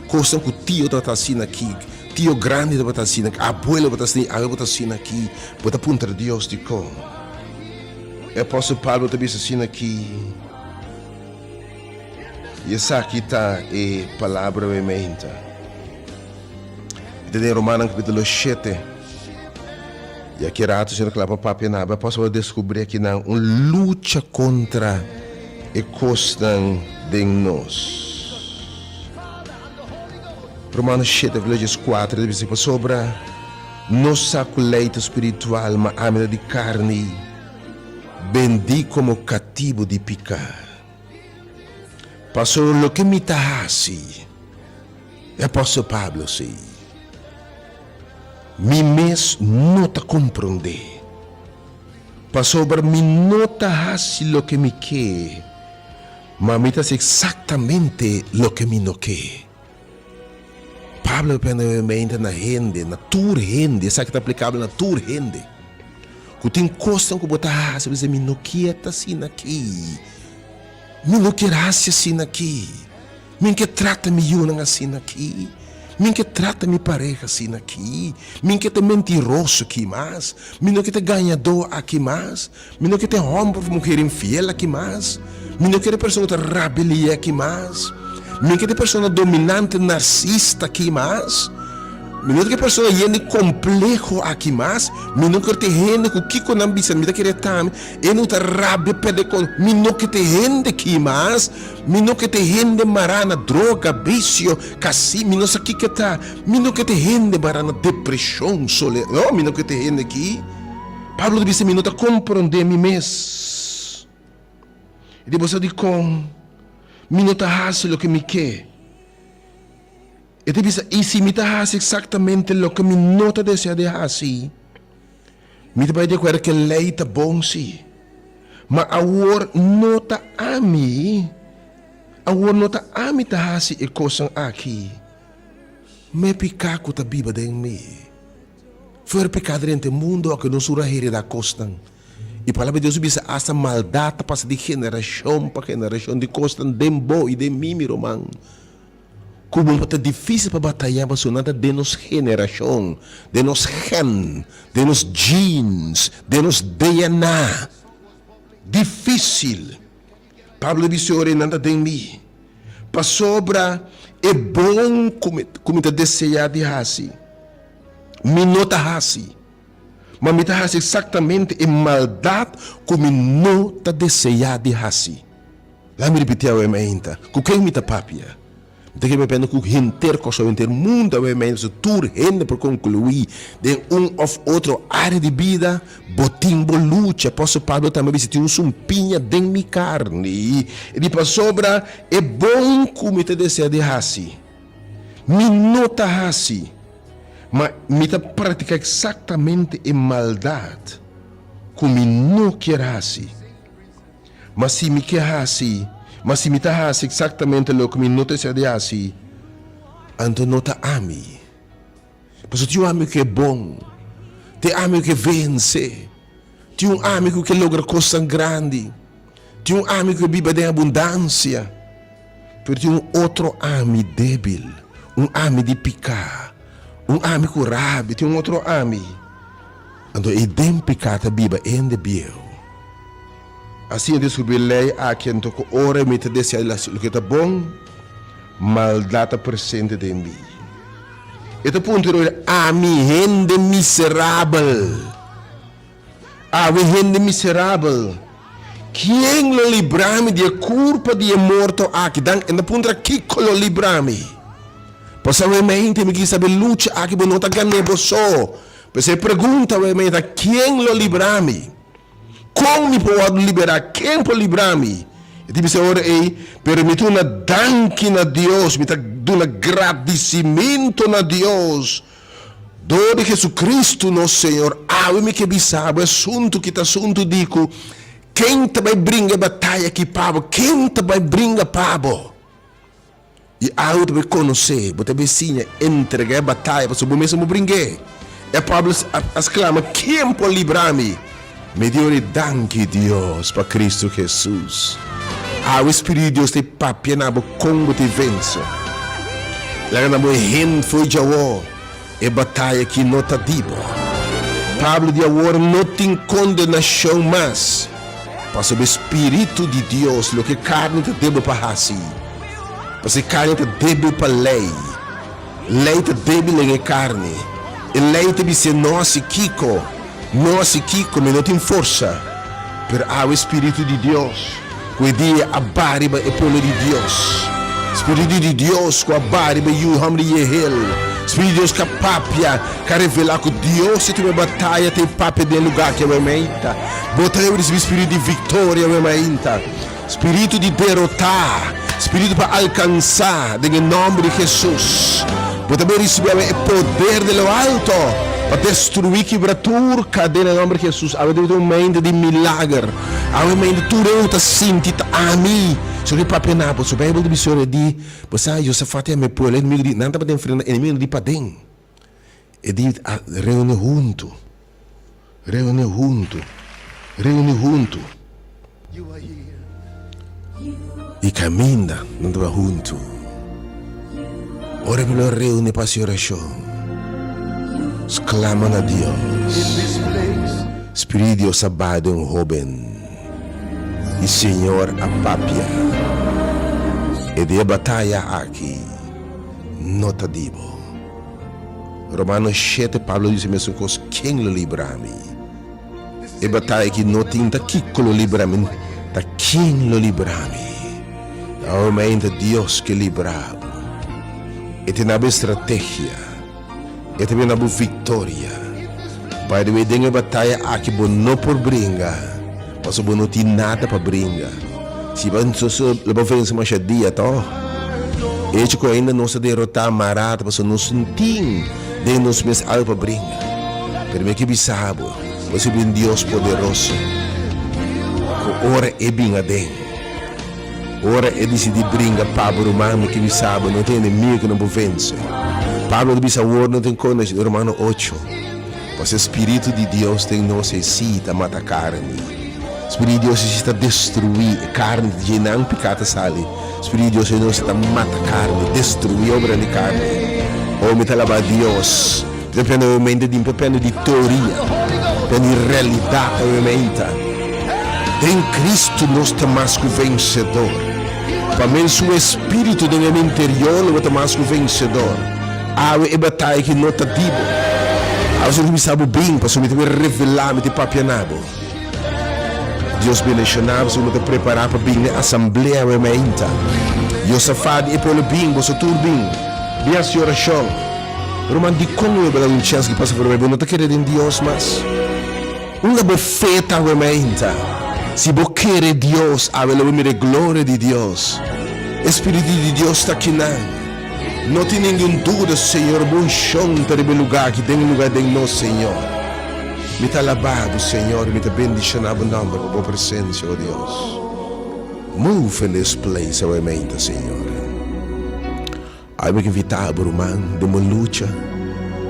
kosnan ku tio tabata hasi na ki. Tio grandi tabata asina aki, abuelo tabata asina, awe bo ta asina aki, bo ta puntra Dios dikon? E apòstel Pablo ta bisa asina aki, i esaki ta e palabra meimeinta. E ta den Romanan kapítulo shete, i aki rato si no kla pa papia na, e apòstel Pablo a deskubrí akinan un lucha kontra e kosnan den nos. Romanos shete vleuges kuater ta bisa, Pasobra nos sa ku lei ta spiritual, ma ami ta di karni, bendí komo katibu di piká. Pasobra loke mi ta hasi, e apòstel Pablo si, mi mes no ta komprondé. Pasobra mi no ta hasi loke mi ke, ma mi ta hasi eksaktamente loke mi no ke. Pablo a pende mente na hende, na tur hende, esaki ta aplikabel na tur hende, ku tin kosnan ku bo ta hasi, bo ta bisa, mi no kier ta asina aki, mi no kier hasi asina aki, mi no kier trata mi yunan asina aki, mi no kier trata mi pareha asina aki, mi no kier ta mentiroso aki mas, mi no kier ta gañadó aki mas, Mi no ke ten hòmber òf muher infiel aki mas. Mi no ke e persona ku ta rabelia aki mas. Mi no ke e persona dominante narsista aki mas. Mi no ke e persona yen di kompleho aki mas. Mi no ke te hende ku kiko nan bisa mi ta kere tambe. E no ta rabia pèrdè kon. Mi no ke te hende aki mas. Mi no ke te hende mará na droga, bisio, kasi mi no sa kiko e ta. Mi no ke te hende mará na depreshon, sole. No, mi no ke te hende aki. Pablo ta bisa, Mi no ta komprondé mi mes. I di bo sa dikon mi no ta hasi loke mi ke? E ta bisa, I si mi ta hasi eksaktamente loke mi no ta deseá di hasi, mi ta bai di akuerdo ku e lei ta bon sí. Ma awor no ta ami, awor no ta ami ta hasi e kosnan aki, ma e piká ku ta biba den mi. Fuera piká drenta e mundu oke nos ura heredá kosnan. I Palabra di Dios bisa asta maldat ta pasa di generashon pa generashon di kosnan den bo i den mi, mi ruman. Ku bo ta difísil pa batayá pasobra nan ta den nos generashon, den nos gen, den nos genes, den nos DNA. Difísil. Pablo bisa ora nan ta den mi, pasobra e bon ku mi ta deseá di hasi, mi no ta hasi, ma mi ta hasi eksaktamente e maldat ku mi no ta deseá di hasi. Laga mi ripití awe mainta, ku ken mi ta papia? Mi ta kere papia ku henter Kòrsou, henter mundu awe mainta, pasobra tur hende por konkluí den un òf otro área di bida, bo tin bo lucha. Apòstel Pablo tambe a bisa, Tin un sumpiña den mi karni, i di pasobra e bon ku mi ta deseá di hasi, mi no ta hasi, ma mi ta praktiká eksaktamente e maldat ku mi no kier hasi. Ma si mi ke hasi, ma si mi ta hasi eksaktamente loke mi no ta desea di hasi, anto no ta ami. Pasobra tin un ami ku ke bon, tin ami ku ke vense, tin un ami ku ke logra kosnan grandi, tin un ami ku ke biba den abundansia, pero tin un otro ami debil, un ami di piká, un ami ku rabia, tin un otro ami. Anto ei den piká ta biba hende bieu. Asina descubri ley aki anto cu ora mi ta desea di haci loke ta bon, maldad ta presente den mi. E ta puntra ora, Ami hende miserabel! Awe hende miserabel! Ken lo libra mi di e curpa di e morto aki? Dan e ta puntra, Kico lo libra mi? Pasobra mente mi kisa be lucha aki bo no ta gane bo so. P'esei e pregunta awe ta, Ken lo libra mi? Kon mi por wòrdu liberá? Ken por libra mi? E ta bisa e ora ei, Pero mi ta duna danki na Dios, mi ta duna gradisimentu na Dios dor di Jesucristo nos Señor. Awe mi ke bisa bo e asuntu ki ta asuntu di ku ken ta bai bringa e bataya aki pa bo? Ken ta bai bringa pa bo? I awe ta bai konosé, bo ta bai siña entregá e bataya pasobra bo mes no por bring'é. E pueblo a sklama, Ken por libra mi? Mi di ora danki Dios pa Kristu Hesus. Awe Spiritu di Dios ta papia na bo kon bo ta vense. Laga na bo hende fo'i djawo, e bataya aki no ta di bo. Pablo di awor no tin kondenashon mas, pasobra e Spiritu di Dios loke karni ta debe pa hasi. Pasobra e karni ta débil pa lei. Lei ta débil den e karni. E lei ta bis'é, No hasi kiko, no hasi kiko, mi no tin forsa. Pero awe Spiritu di Dios, ku e dia a baha riba e pueblo di Dios, Spiritu di Dios ku a baha riba e yu hòmber di Yehel, Spiritu di Dios ku a papia, ku a revelá ku Dios ta tuma e bataya ta e papia den e lugá aki awe mainta. Bo ta debe risibí spiritu di viktoria awe mainta. Spiritu di derotá, spiritu pa alkansá, den e nòmber di Hesus. Bo ta bai risibí awe e poder di lo alto pa destruí, kibra tur kadena den nòmber di Hesus. Awe debe ta un mente di milager. Awe mente tur eu ta sinti ta ami. So ke papia na bo. So Beibel ta bisa ora di, bo sa Josafat a mi pueblo, enemigo di nan tabata enfrenta enemigo di paden. E di a reuni huntu, reuni huntu, reuni huntu. I kaminda nan tabata huntu. Ora e pueblo a reuni pa hasi orashon, sklama na Dios. Spiritu di Dios a baha den un hoben, i Señor a papia. E di e bataya aki no ta di bo. Romano shete Pablo dice mesun cos, Ken lo libra mi? E bataya aki no tin ta kico lo libra mi, ta ken lo libra mi. Awor mainta Dios ke libra bo. E ta na bo estrategia, e ta bini na bo victoria. By the way, den e bataya aki bo no por bringa, pasobra bo no tin nada pa bringa. Si bo lo bo vense masha dia toh. Hecho ku ainda nos ta derotá mará ta pasobra nos no tin den nos mes algu pa bringa. Pero mi ke bisa bo, bo sirbi un Dios poderoso ku ora e bin aden, ora e disidí bringa pa bo ruman, mi ke bisa bo no tin enemigo ku no por vense. Pablo ta bisa awor no tin kondenashon, Romano ocho. Pasobra e Spiritu di Dios den nos e si ta mata karni. Spiritu di Dios e si ta destruí e karni, dje nan piká ta sali. Spiritu di Dios den nos ta mata karni, destruí obra di karni. Oh, mi ta alabá Dios. Mi ta prende awe mente di, mi ta prende di teoria, mi prende di realidat awe meinta. Den Cristo nos ta mas ku vensedor. Pa men su Espiritu den e interior lo bo ta mas ku vensedor. Awe e bataya aki no ta di bo. Awe si bo bisa bo bin, pasobra mi ta bin revelá, mi ta papia na bo. Dios bendiciona bo si bo ta prepara pa bin n'e asamblea awe mainta. Josafat di e pueblo bin, boso tur bin. Bin haci oracion. Ruman, dicon awe bo ta un chens ki pasa por bo no ta kere den Dios mas? Unda bo fe ta awe mainta? Si bo kere Dios, awe lo bo mira e gloria di Dios. E Spiritu di Dios ta akinan. No tin ningun duda, Señor, bo unshon ta riba e lugar aki, den e lugar den nos, Señor. Mi ta alabá Bo, Señor, i mi ta bendishoná Bo nòmber pa Bo presensia, o Dios. Move in this place awe meinta, Señor. Ai mi ke invitá bo, ruman, den bo lucha,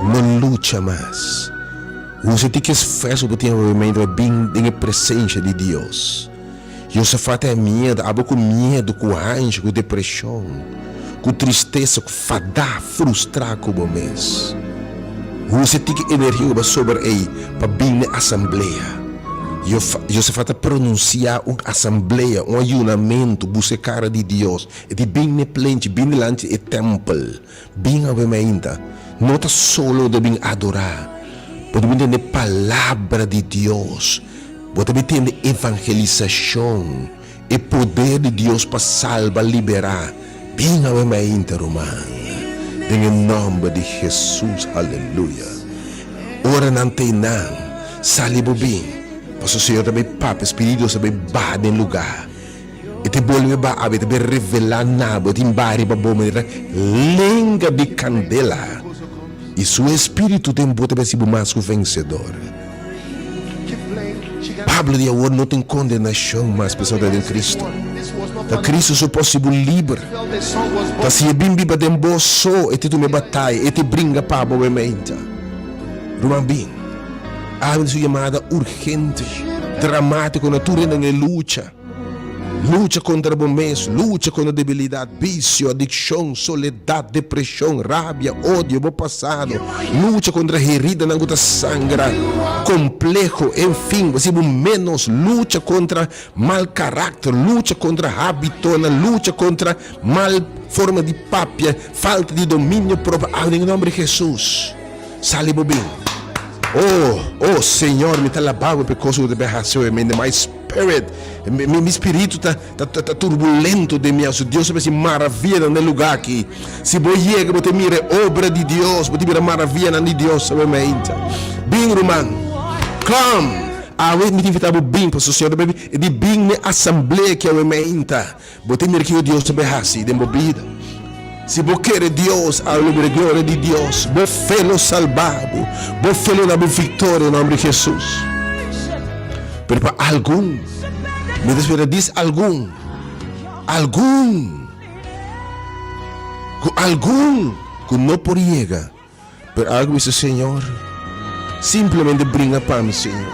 no lucha mas. Usa e tiki esfuerso ku bo tin awe meinta pa bin den e presensia di Dios. Josafat a miedu, abo ku miedu, ku ansha, ku depreshon, ku tristesa, ku fadá, frustrá ku bo mes. Usa tiki energia ku bo a sobra ei pa bin na e asamblea. Josafat a pronunsiá un asamblea, un ayunamentu, buska e kara di Dios. E di bin n'e plenchi, bin dilanti e tèmpel. Bin awe mainta. No ta solo bo ta bin adorá, bo ta bin tende palabra di Dios, bo ta bin tende evangelisashon, e poder di Dios pa salba, liberá. Bin awe mainta, ruman, den e nòmber di Hesus. Aleluya. Ora nan ta einan, sali bo bin, pasobra Señor ta bai papia, Spiritu di Dios ta bai baha den lugá. E ta bolbe ba abo, e ta bin revelá na bo, e tin ba riba bo manera lenga di kandela, i su espíritu den bo ta bin hasi bo mas ku vensedor. Pablo di awor no tin kondenashon mas pasobra ta den Kristu. Ta Kristu so por hasi bo liber. Ta si e bin biba den bo so, e ta tuma e bataya, e ta bringa pa bo meinta. Ruman bin, Abel su yamada urgente, dramátiko na tur hende den e lucha. Lucha kontra bo mes, lucha kontra debilidat, bisio, adikshon, soledat, depreshon, rabia, odio, bo pasado, lucha kontra heridanan ku ta sangra, kompleho, enfin, bo hasi bo ménos, lucha kontra mal karakter, lucha kontra hábitonan, lucha kontra mal forma di papia, falta di dominio propio, awe den e nòmber di Hesus, sali bo bin. Oh, oh, Señor, mi ta laba bo pa e kos ku bo ta bin hasi awe, mi Spirit, mi, mi spiritu ta, ta, ta, ta turbulento den mi. Aso Dios ta hasi maravianan den lugá aki. Si bo yega, bo ta mira e obra di Dios, bo ta mira maravianan di Dios awe mainta. Bin, ruman. Come. Awe mi ta invitá bo bin, pasobra Señor ta bai di bin n'e asamblea aki awe mainta. Bo ta mira kiko Dios ta bai hasi den bo bida. Si bo kere Dios, awe lo mira e gloria di Dios. Bo fe lo salba bo. Bo fe lo da bo viktoria den nomber di Hesus. Pero pa algun, mi ta spera dis algun, algun, ku algun ku no por yega. Pero algu bisa, Señor, simplemente bringa pa mi, Señor.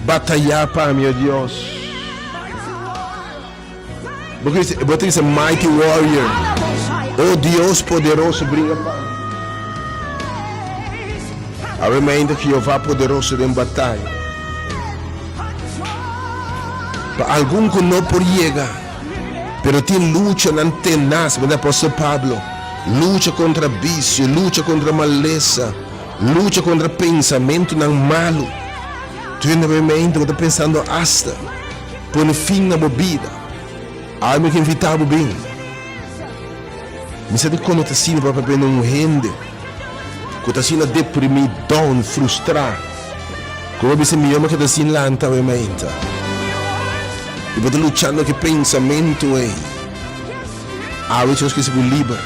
Bataya pa mi, oh Dios. Bo ta bisa, bo ta bisa mighty warrior. Oh Dios poderoso, bringa pa mi. Awe mainta Jehová poderoso den bataya. Pa algun ku no por yega. Pero tin luchanan tenas, manera apòstel Pablo, lucha kontra bisio, lucha kontra malesa, lucha kontra pensamentunan malu. Tur hende bai mente bo ta pensando asta pone fin na bo bida. Awe mi ke invitá bo bin. Mi sa di kono ta asina pa papia na un hende ku ta asina deprimí, down, frustrá. Ku bo bisa mihó mi keda sin lanta awe mainta. I bo ta luchando ku e pensamentu ei. Awe Dios ke hasi bo liber.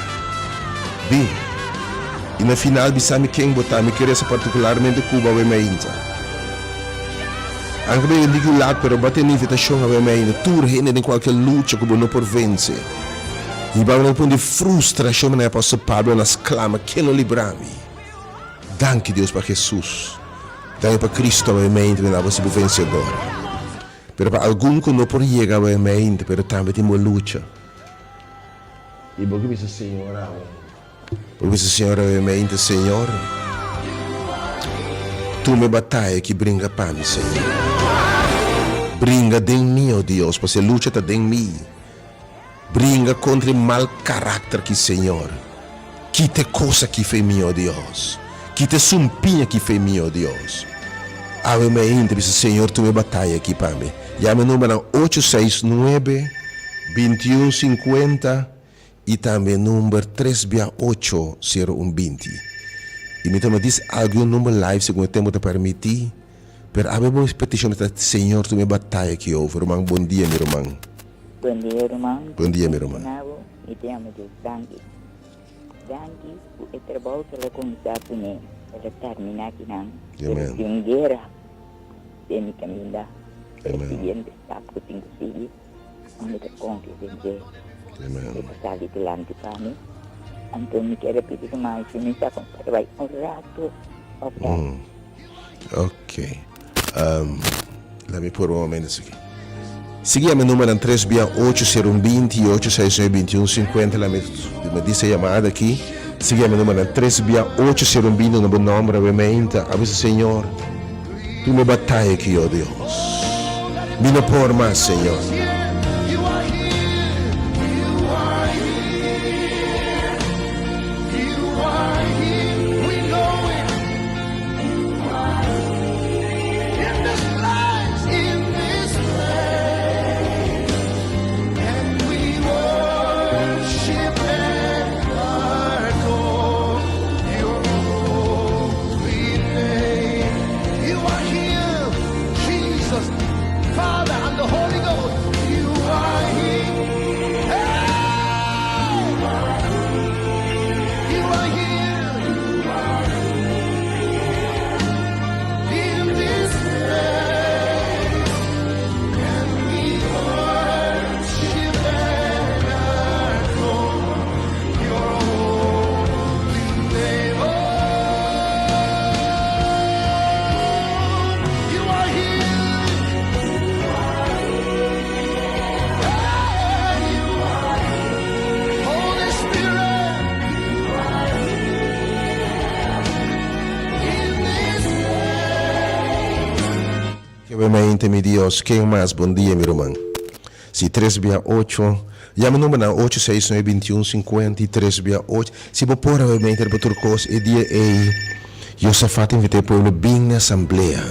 Bin. I na final bisa mi ken bo ta. Mi ke resa partikularmente ku bo awe mainta. Anke bo yega di ku lat pero bo a tene invitashon awe mainta. Tur hende den kualke lucha ku bo no por vense. I bo a na un punto di frustrashon manera Apostel Pablo na sklama, Ken lo libra mi? Danki Dios pa Jesus. Danki pa Cristo awe mente mi laba si bo vencedor. Pero pa algun cu no por yega awe mente pero tambe tin bo lucha. Y bo ke bisa Señor awe. Bo ke bisa Señor awe mente, Señor, tuma e bataya aki bringa pa mi, Señor. Bringa den mi, oh Dios, pasobra e lucha ta den mi. Bringa kontra e mal karakter ki, Señor. Kita e kos aki fe mi, o Dios. Kita e sumpiña aki fe mi, o Dios. Awe mainta bisa, Señor, tuma e bataya aki pa mi. Yama e numbernan ocho seis nuebe, bintiun sinkuenta i tambe e number tres bia ocho, sero un binti. I mi ta dis algun number live segun e tempu ta permití, pero awe bo petishon ta, Señor, tuma e bataya aki over. Ruman, bon dia, mi ruman. Buen dia ruman. Buen dia mi ruman. Mi te ama Dios danki. Danki ku e trabou ku el a kuminsá kuné el a terminá kinan. Pero tin un guera den mi kaminda. E siguiente stap ku tin ku sigui mi ta konfia den dje. E ta sali dilanti pa mi. Anto mi kier a pidi ruman si mi sa kon para bai un rato òf èf. Ok. Laat mi por un momento esaki. Sigui yama e numbernan tres bia ocho sero un binti i ocho seis nuebe binti un sinkuenta. Laat mi mi disa e yamada aki. Sigui yama e numbernan tres bia ocho sero un binti na bo nomber awe meinta. A bisa Señor. Tuma e bataya aki, o Dios. Mi no por mas, Señor. Kebremente mi Dios, ken mas? Bon dia mi ruman. Si tres bia ocho, yama numbernan ocho seis nuebe bintiun sinkuenta i tres bia ocho. Si bo por awemente riba tur kos e dia ei Josafat a invita e pueblo bin na asamblea.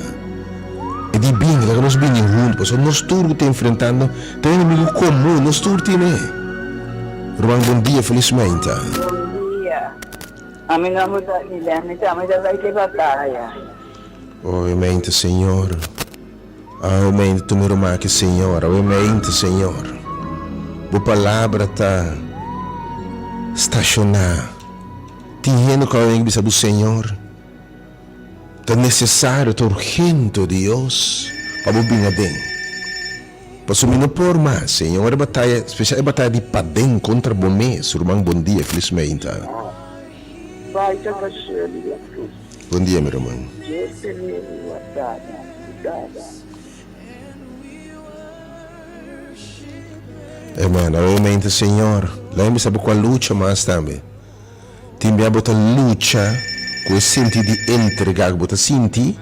E di bin, laga nos bini huntu pasobra nos tur ku ta enfrentando ta un enemigu komun, nos tur tine. Ruman bon dia, felis mainta. Bon dia. Ami nomber ta Ilene, mi ta bai ke bataya. Obviamente Señor. Awe tu mi rumaki Señor, awe mente Señor. Bo palabra ta stashoná. Tin hende ku awe bisa bo Señor, ta nesesario, ta urgente, Dios, pa bo bin aden. Pasobra mi no por mas, Señor, e bataya, spesial e bataya di paden kontra bo mes, ruman bon dia, felis meinta. Bai ta pa Shirley la Cruz. Bon dia mi ruman. Dios tene mi warda na su dada. Amen. Awe mente Señor. Laga mi sabi cual lucha mas tambe. Tin bia bo ta lucha cu e sinti di entrega cu bo ta sinti,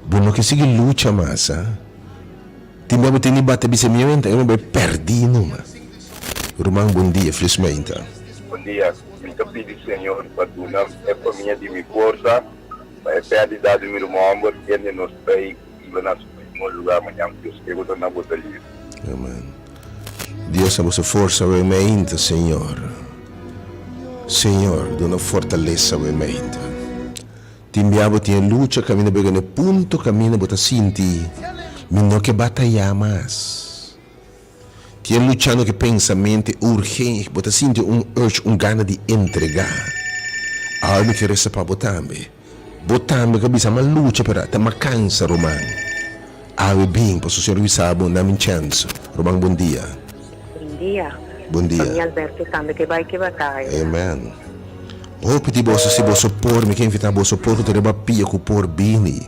bo no ke sigui lucha mas ha. Tin bia bo tene bate bisa mi mente mi bai perdi numa. Ruman bon dia, feliz meinta. Bon dia. Mi ta pidi Señor pa duna e famia di mi forsa pa e pèrdida di mi ruman hòmber kende nos bay biba na su mismo lugá mañan. Dios ke bo ta na bo ta liber. Amen. Dios na boso forsa awe meinta Señor. Señor duna fortalesa awe meinta. Tin bia bo tin e lucha kaminda bo yega na e punto kaminda bo ta sinti mi no ke batayá mas. Tin e luchando ku e pensamente urgen, bo ta sinti un urge, un gana di entregá. Awe mi ke resa pa bo tambe. Bo tambe ku a bisa m'a lucha pero ta m'a kansa ruman. Awe bin pasobra Señor a bisa bo na mi chèns. Ruman bon dia. Bon dia. Bon dia. Pa mi Alberto tambe ke bai ke bataya. Amen. Hopi di boso si boso por mi ke invita boso por ku ta riba pia ku por bini.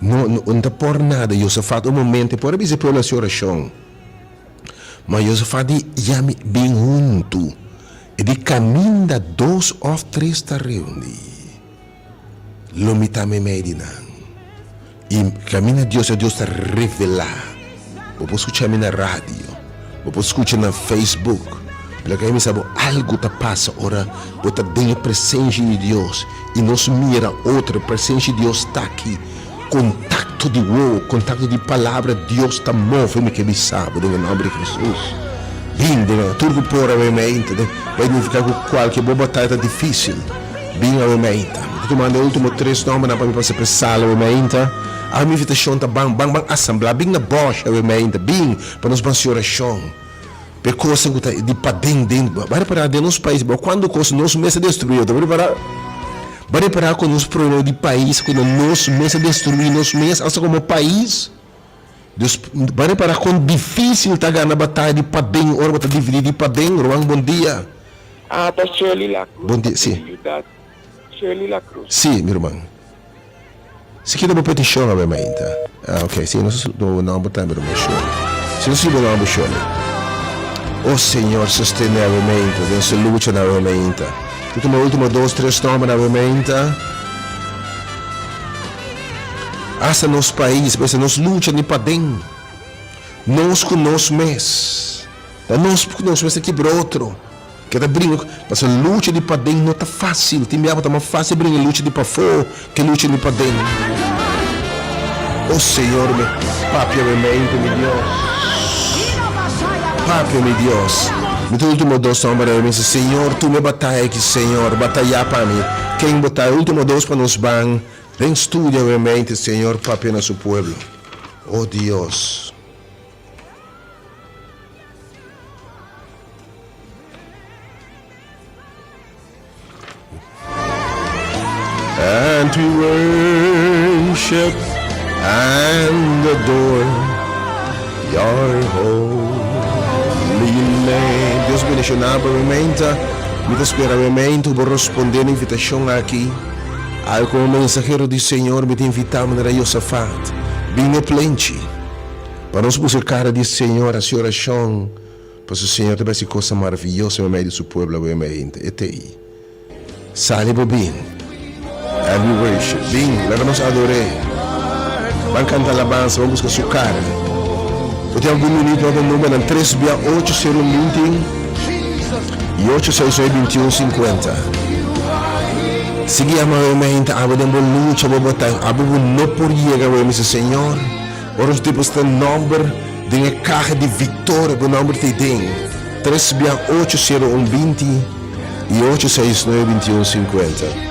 No no ta por nada Josafat un momento e por a bisa e pueblo hasi orashon. Ma Josafat di yami bin huntu. E di kaminda dos òf tres ta reuní, lo mi ta meimei di nan. I kaminda Dios ta Dios ta revelá. Bo por skucha mi na radio, bo por skucha na Facebook. Pero laga mi sa bo algu ta pasa ora bo ta den e presensia di Dios i nos mira otro, e presensia di Dios ta aki. Kontakto di wowo, kontakto di palabra, Dios ta move mi ke bisa bo den e nòmber di Hesus. Bin den e tur ku por awe meinta den bai nifiká ku kualke bo bataya ta difísil. Bin awe meinta. Mi ta tumando e último tres nòmbernan pa mi pasa pa e sala awe meinta. Awe mi invitashon ta ban, ban, ban asamblá. Bin na bòsh awe meinta. Bin pa nos ban hasi orashon. Pa e kosnan ku ta di paden den. Bo a repará den nos pais bo kuantu kos nos mes a destruí otro. Bo a repará? Bo a repará ku nos problema di pais ku nos mes a destruí nos mes asta komo pais? Dus bo a repará kon difísil ta gana bataya di paden ora bo ta dividí di paden? Ruman bon dia. Ah ta Shirley La Cruz. Bon dia si. Shirley La Cruz. Si mi ruman. Si kita bo peticion awe mainta. Ah ok, si nos a bo nomber tambe ruman Shirley. Si nos a bo nomber Shirley. Oh Señor sostene awe mainta den su lucha na awe mainta. Ta tuma ultimo dos tres nomber na awe mainta. Hasta nos pais, mester nos lucha ni paden. Nos ku nos mes. Ta nos ku nos mes ta kibra otro. Ke ta bringa ku. Pasobra lucha di paden no ta fásil. Tin biaha bo ta mas fásil bringa lucha di pafó ke lucha di paden. O Señor, mi papia mi mente, mi Dios. Papia, mi Dios. Mi ta último dos nòmber ei. Mi bisa, Señor, tuma e bataya aki, Señor. Batayá pa mi. Ken bo ta? E último dos pa nos ban den studio awe mente, Señor, papia na su pueblo. O Dios. And we worship and adore your holy name. Dios bendiciona bo menta. Mi ta spera bo menta bo responde na invitacion aki. Al como mensahero di Señor mi ta invita manera Josafat. Bin e plenchi. Pa nos buska cara di Señor, haci oracion. Pasobra Señor ta bai hasi kosnan maravioso meimei di su pueblo awe mainta. E ta ei. Sali bo bin. And we worship. Bin, laga nos ador'é. Ban kanta alabansa, ban buska su kara. Bo tin algun minuut nota numbernan tres bia ocho sero un binti i ocho seis nuebe bintiun sinkuenta. Sigui yama awe mainta, abo den bo lucha, bo bataya, abo bo no por yega awe, mi Señor. Ora su tipo sta nomber den e caha di victoria bo nomber ta den tres bia ocho sero un 20 y ocho seis nuebe 21 50.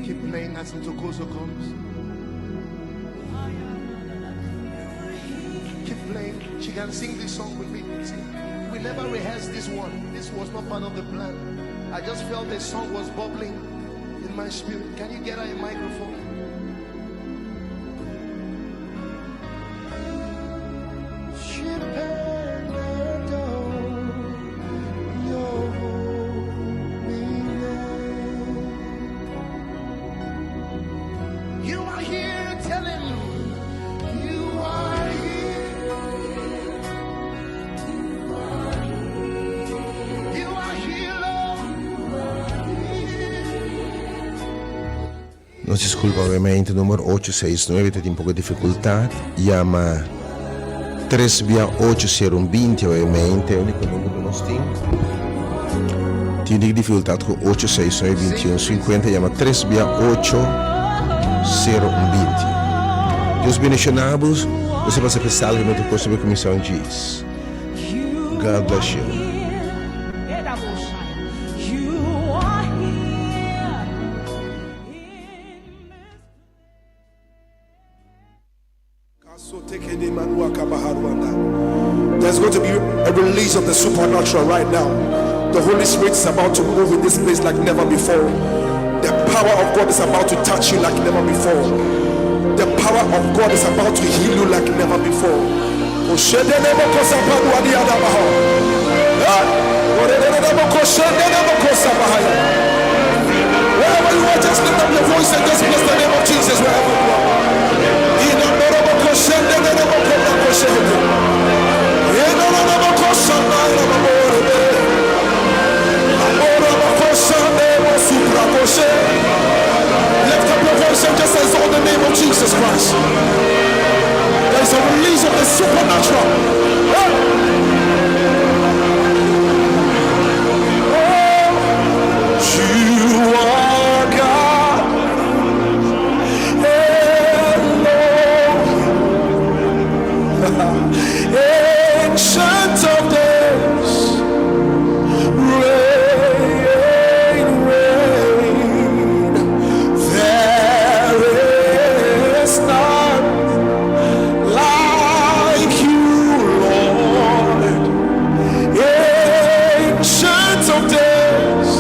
Keep playing as Ntokozo comes. Keep playing. She can sing this song with me. See, we never rehearsed this one. This was not part of the plan. I just felt the song was bubbling in my spirit. Can you get her a microphone? You are here, tell him. You are here. You are here, Lord. Nos disculpa obviamente numero 869 ta tin poco dificultad yama 3 bia 8 0 1 20 obviamente e unico numero cu nos tin tin dificultad cu 869 21 50 yama 3 bia 8 0 1 20 Dios bendiciona bo nos ta pasa pesal riba tur cos ta bay cuminsa un djis God bless you. There's going to be a release of the supernatural right now. The Holy Spirit is about to move in this place like never before. The power of God is about to touch you like never before. The power of God is about to heal you like never before. Wherever you are, just lift up your voice and just bless the name of Jesus wherever you are. Lift up your voice and just exalt the name of Jesus Christ. There is a release of the supernatural. Hey. You are God alone, ancient of days, reign, reign. There is none like you, Lord, ancient of days,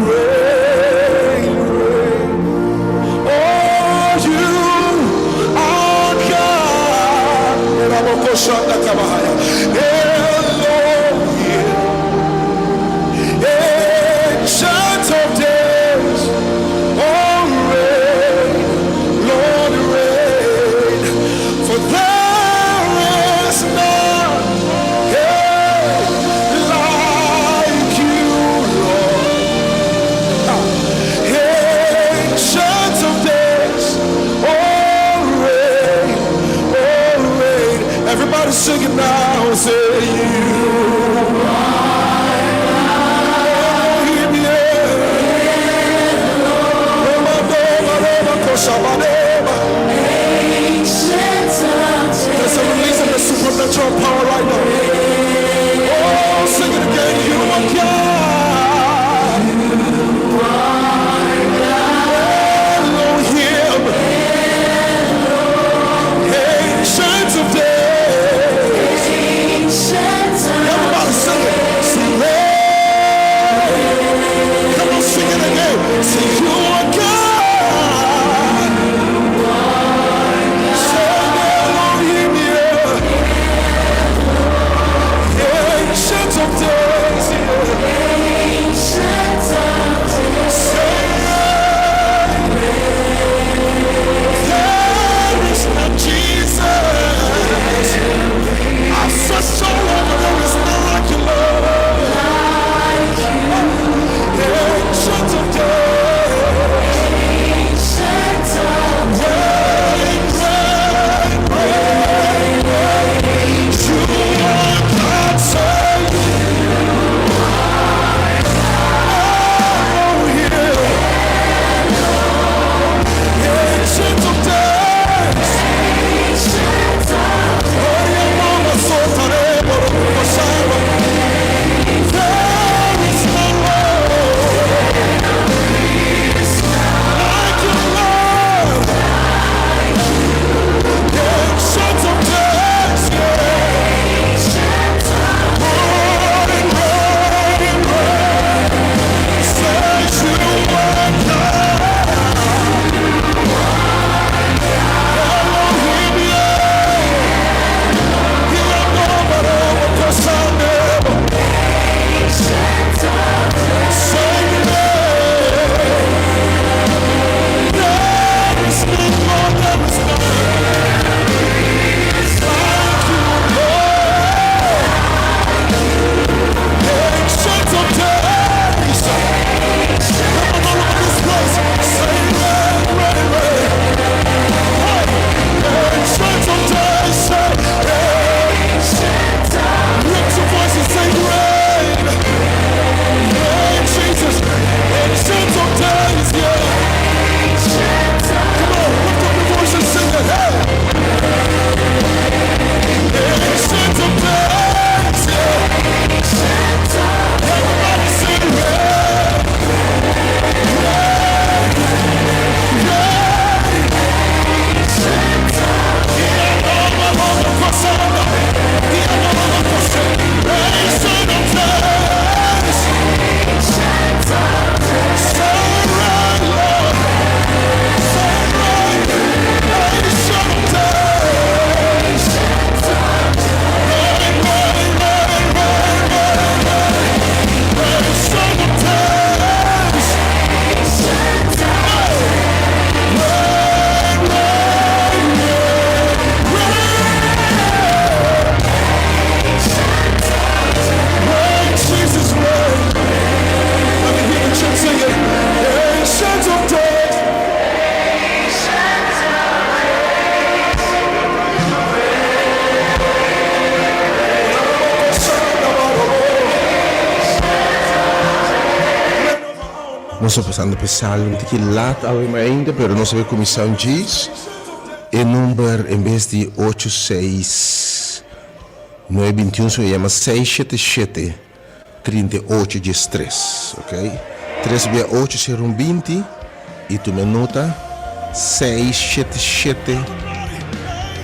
reign, reign. Oh, you are God. Elohim, ancient of days, oh, reign, Lord, reign. For there is none, yeah, like you, Lord. Ancient of days, oh reign, oh reign. Everybody sing it now, say you. Elohim, yeah. Roma, Roma, Roma, Koshabanema. There's a release of the supernatural power right now. Oh, sing it again. You are God. Elohim, ancient of days. Everybody sing it. Sing it. Come on, sing it again. Say you are God. Nos ta pasando p'e sala un tiki lat awe mainta, pero nos a bay cuminsa un djis. E number en bes di ocho seis nuebe bintiun su e yama seis shete shete 38 diestres, ok. Tres bia ocho sera un 20 y tuma e nota seis shete shete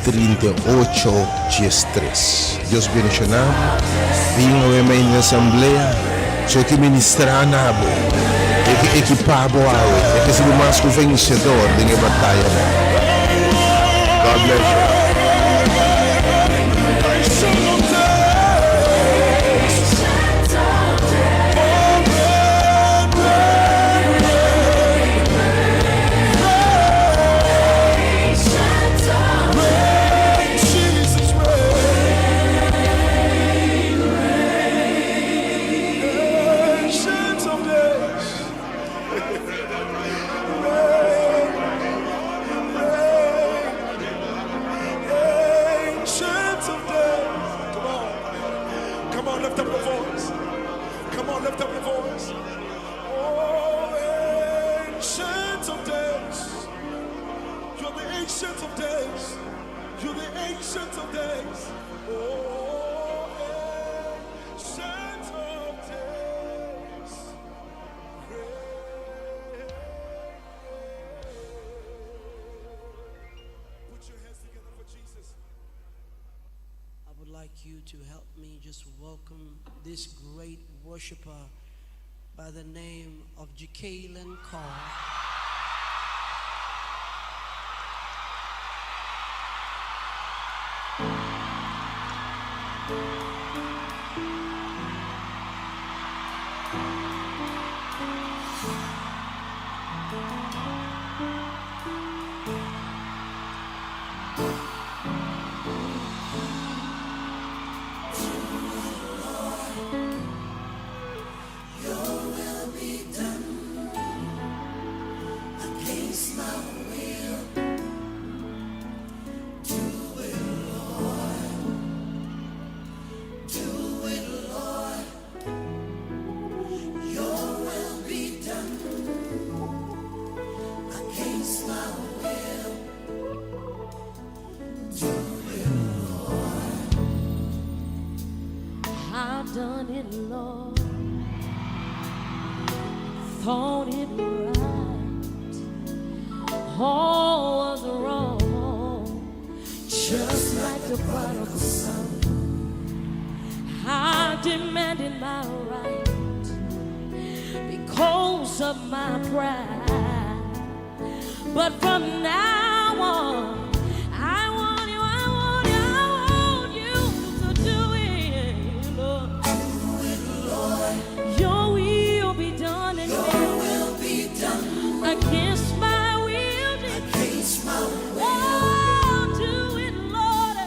38 diestres. Dios bendiciona bo. Bin awe mei den asamblea. Su ke ministra na bo. E ke ekipa bo awe. E ke hasi bo mas ku vencedor den e batayanan. God bless you. I would like you to help me just welcome this great worshiper by the name of Jekalyn Carr. I've done it, Lord. Thought it right. All was wrong. Just like the prodigal son. I demanded my right because of my pride. But from now on, I want you, I want you, I want you to do it, Lord. Your will be done in me. will be done against my will. Against my will. Oh, do it, Lord.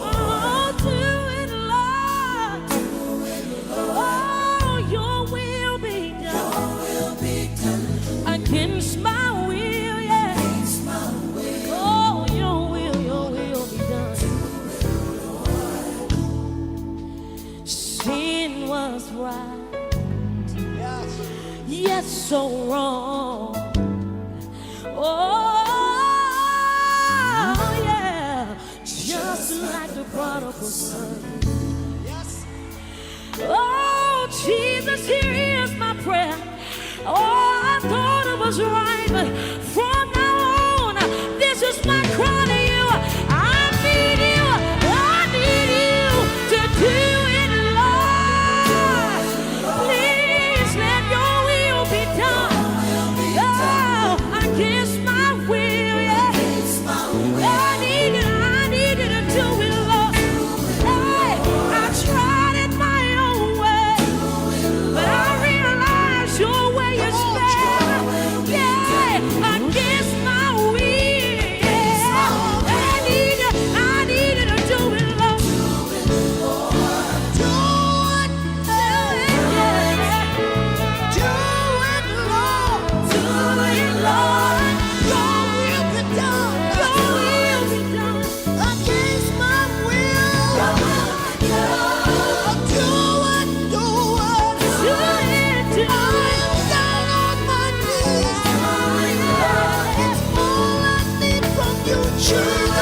Oh, do it, Lord. Oh, your will be done. Your will be done against my will, yeah. Against my will. Oh, your will be done. Sin was right. Yes, so wrong. Oh, yeah. Just like the prodigal son. Oh, Jesus, here is my prayer. Oh, I thought it was right, but from now on, this is my cry to you. I need you. I need you to do it, Lord. Please let your will be done. Oh, against my will, yeah. I need you to do it, Lord. Hey, I tried it my own way, but I realize your way is better. Yeah. Should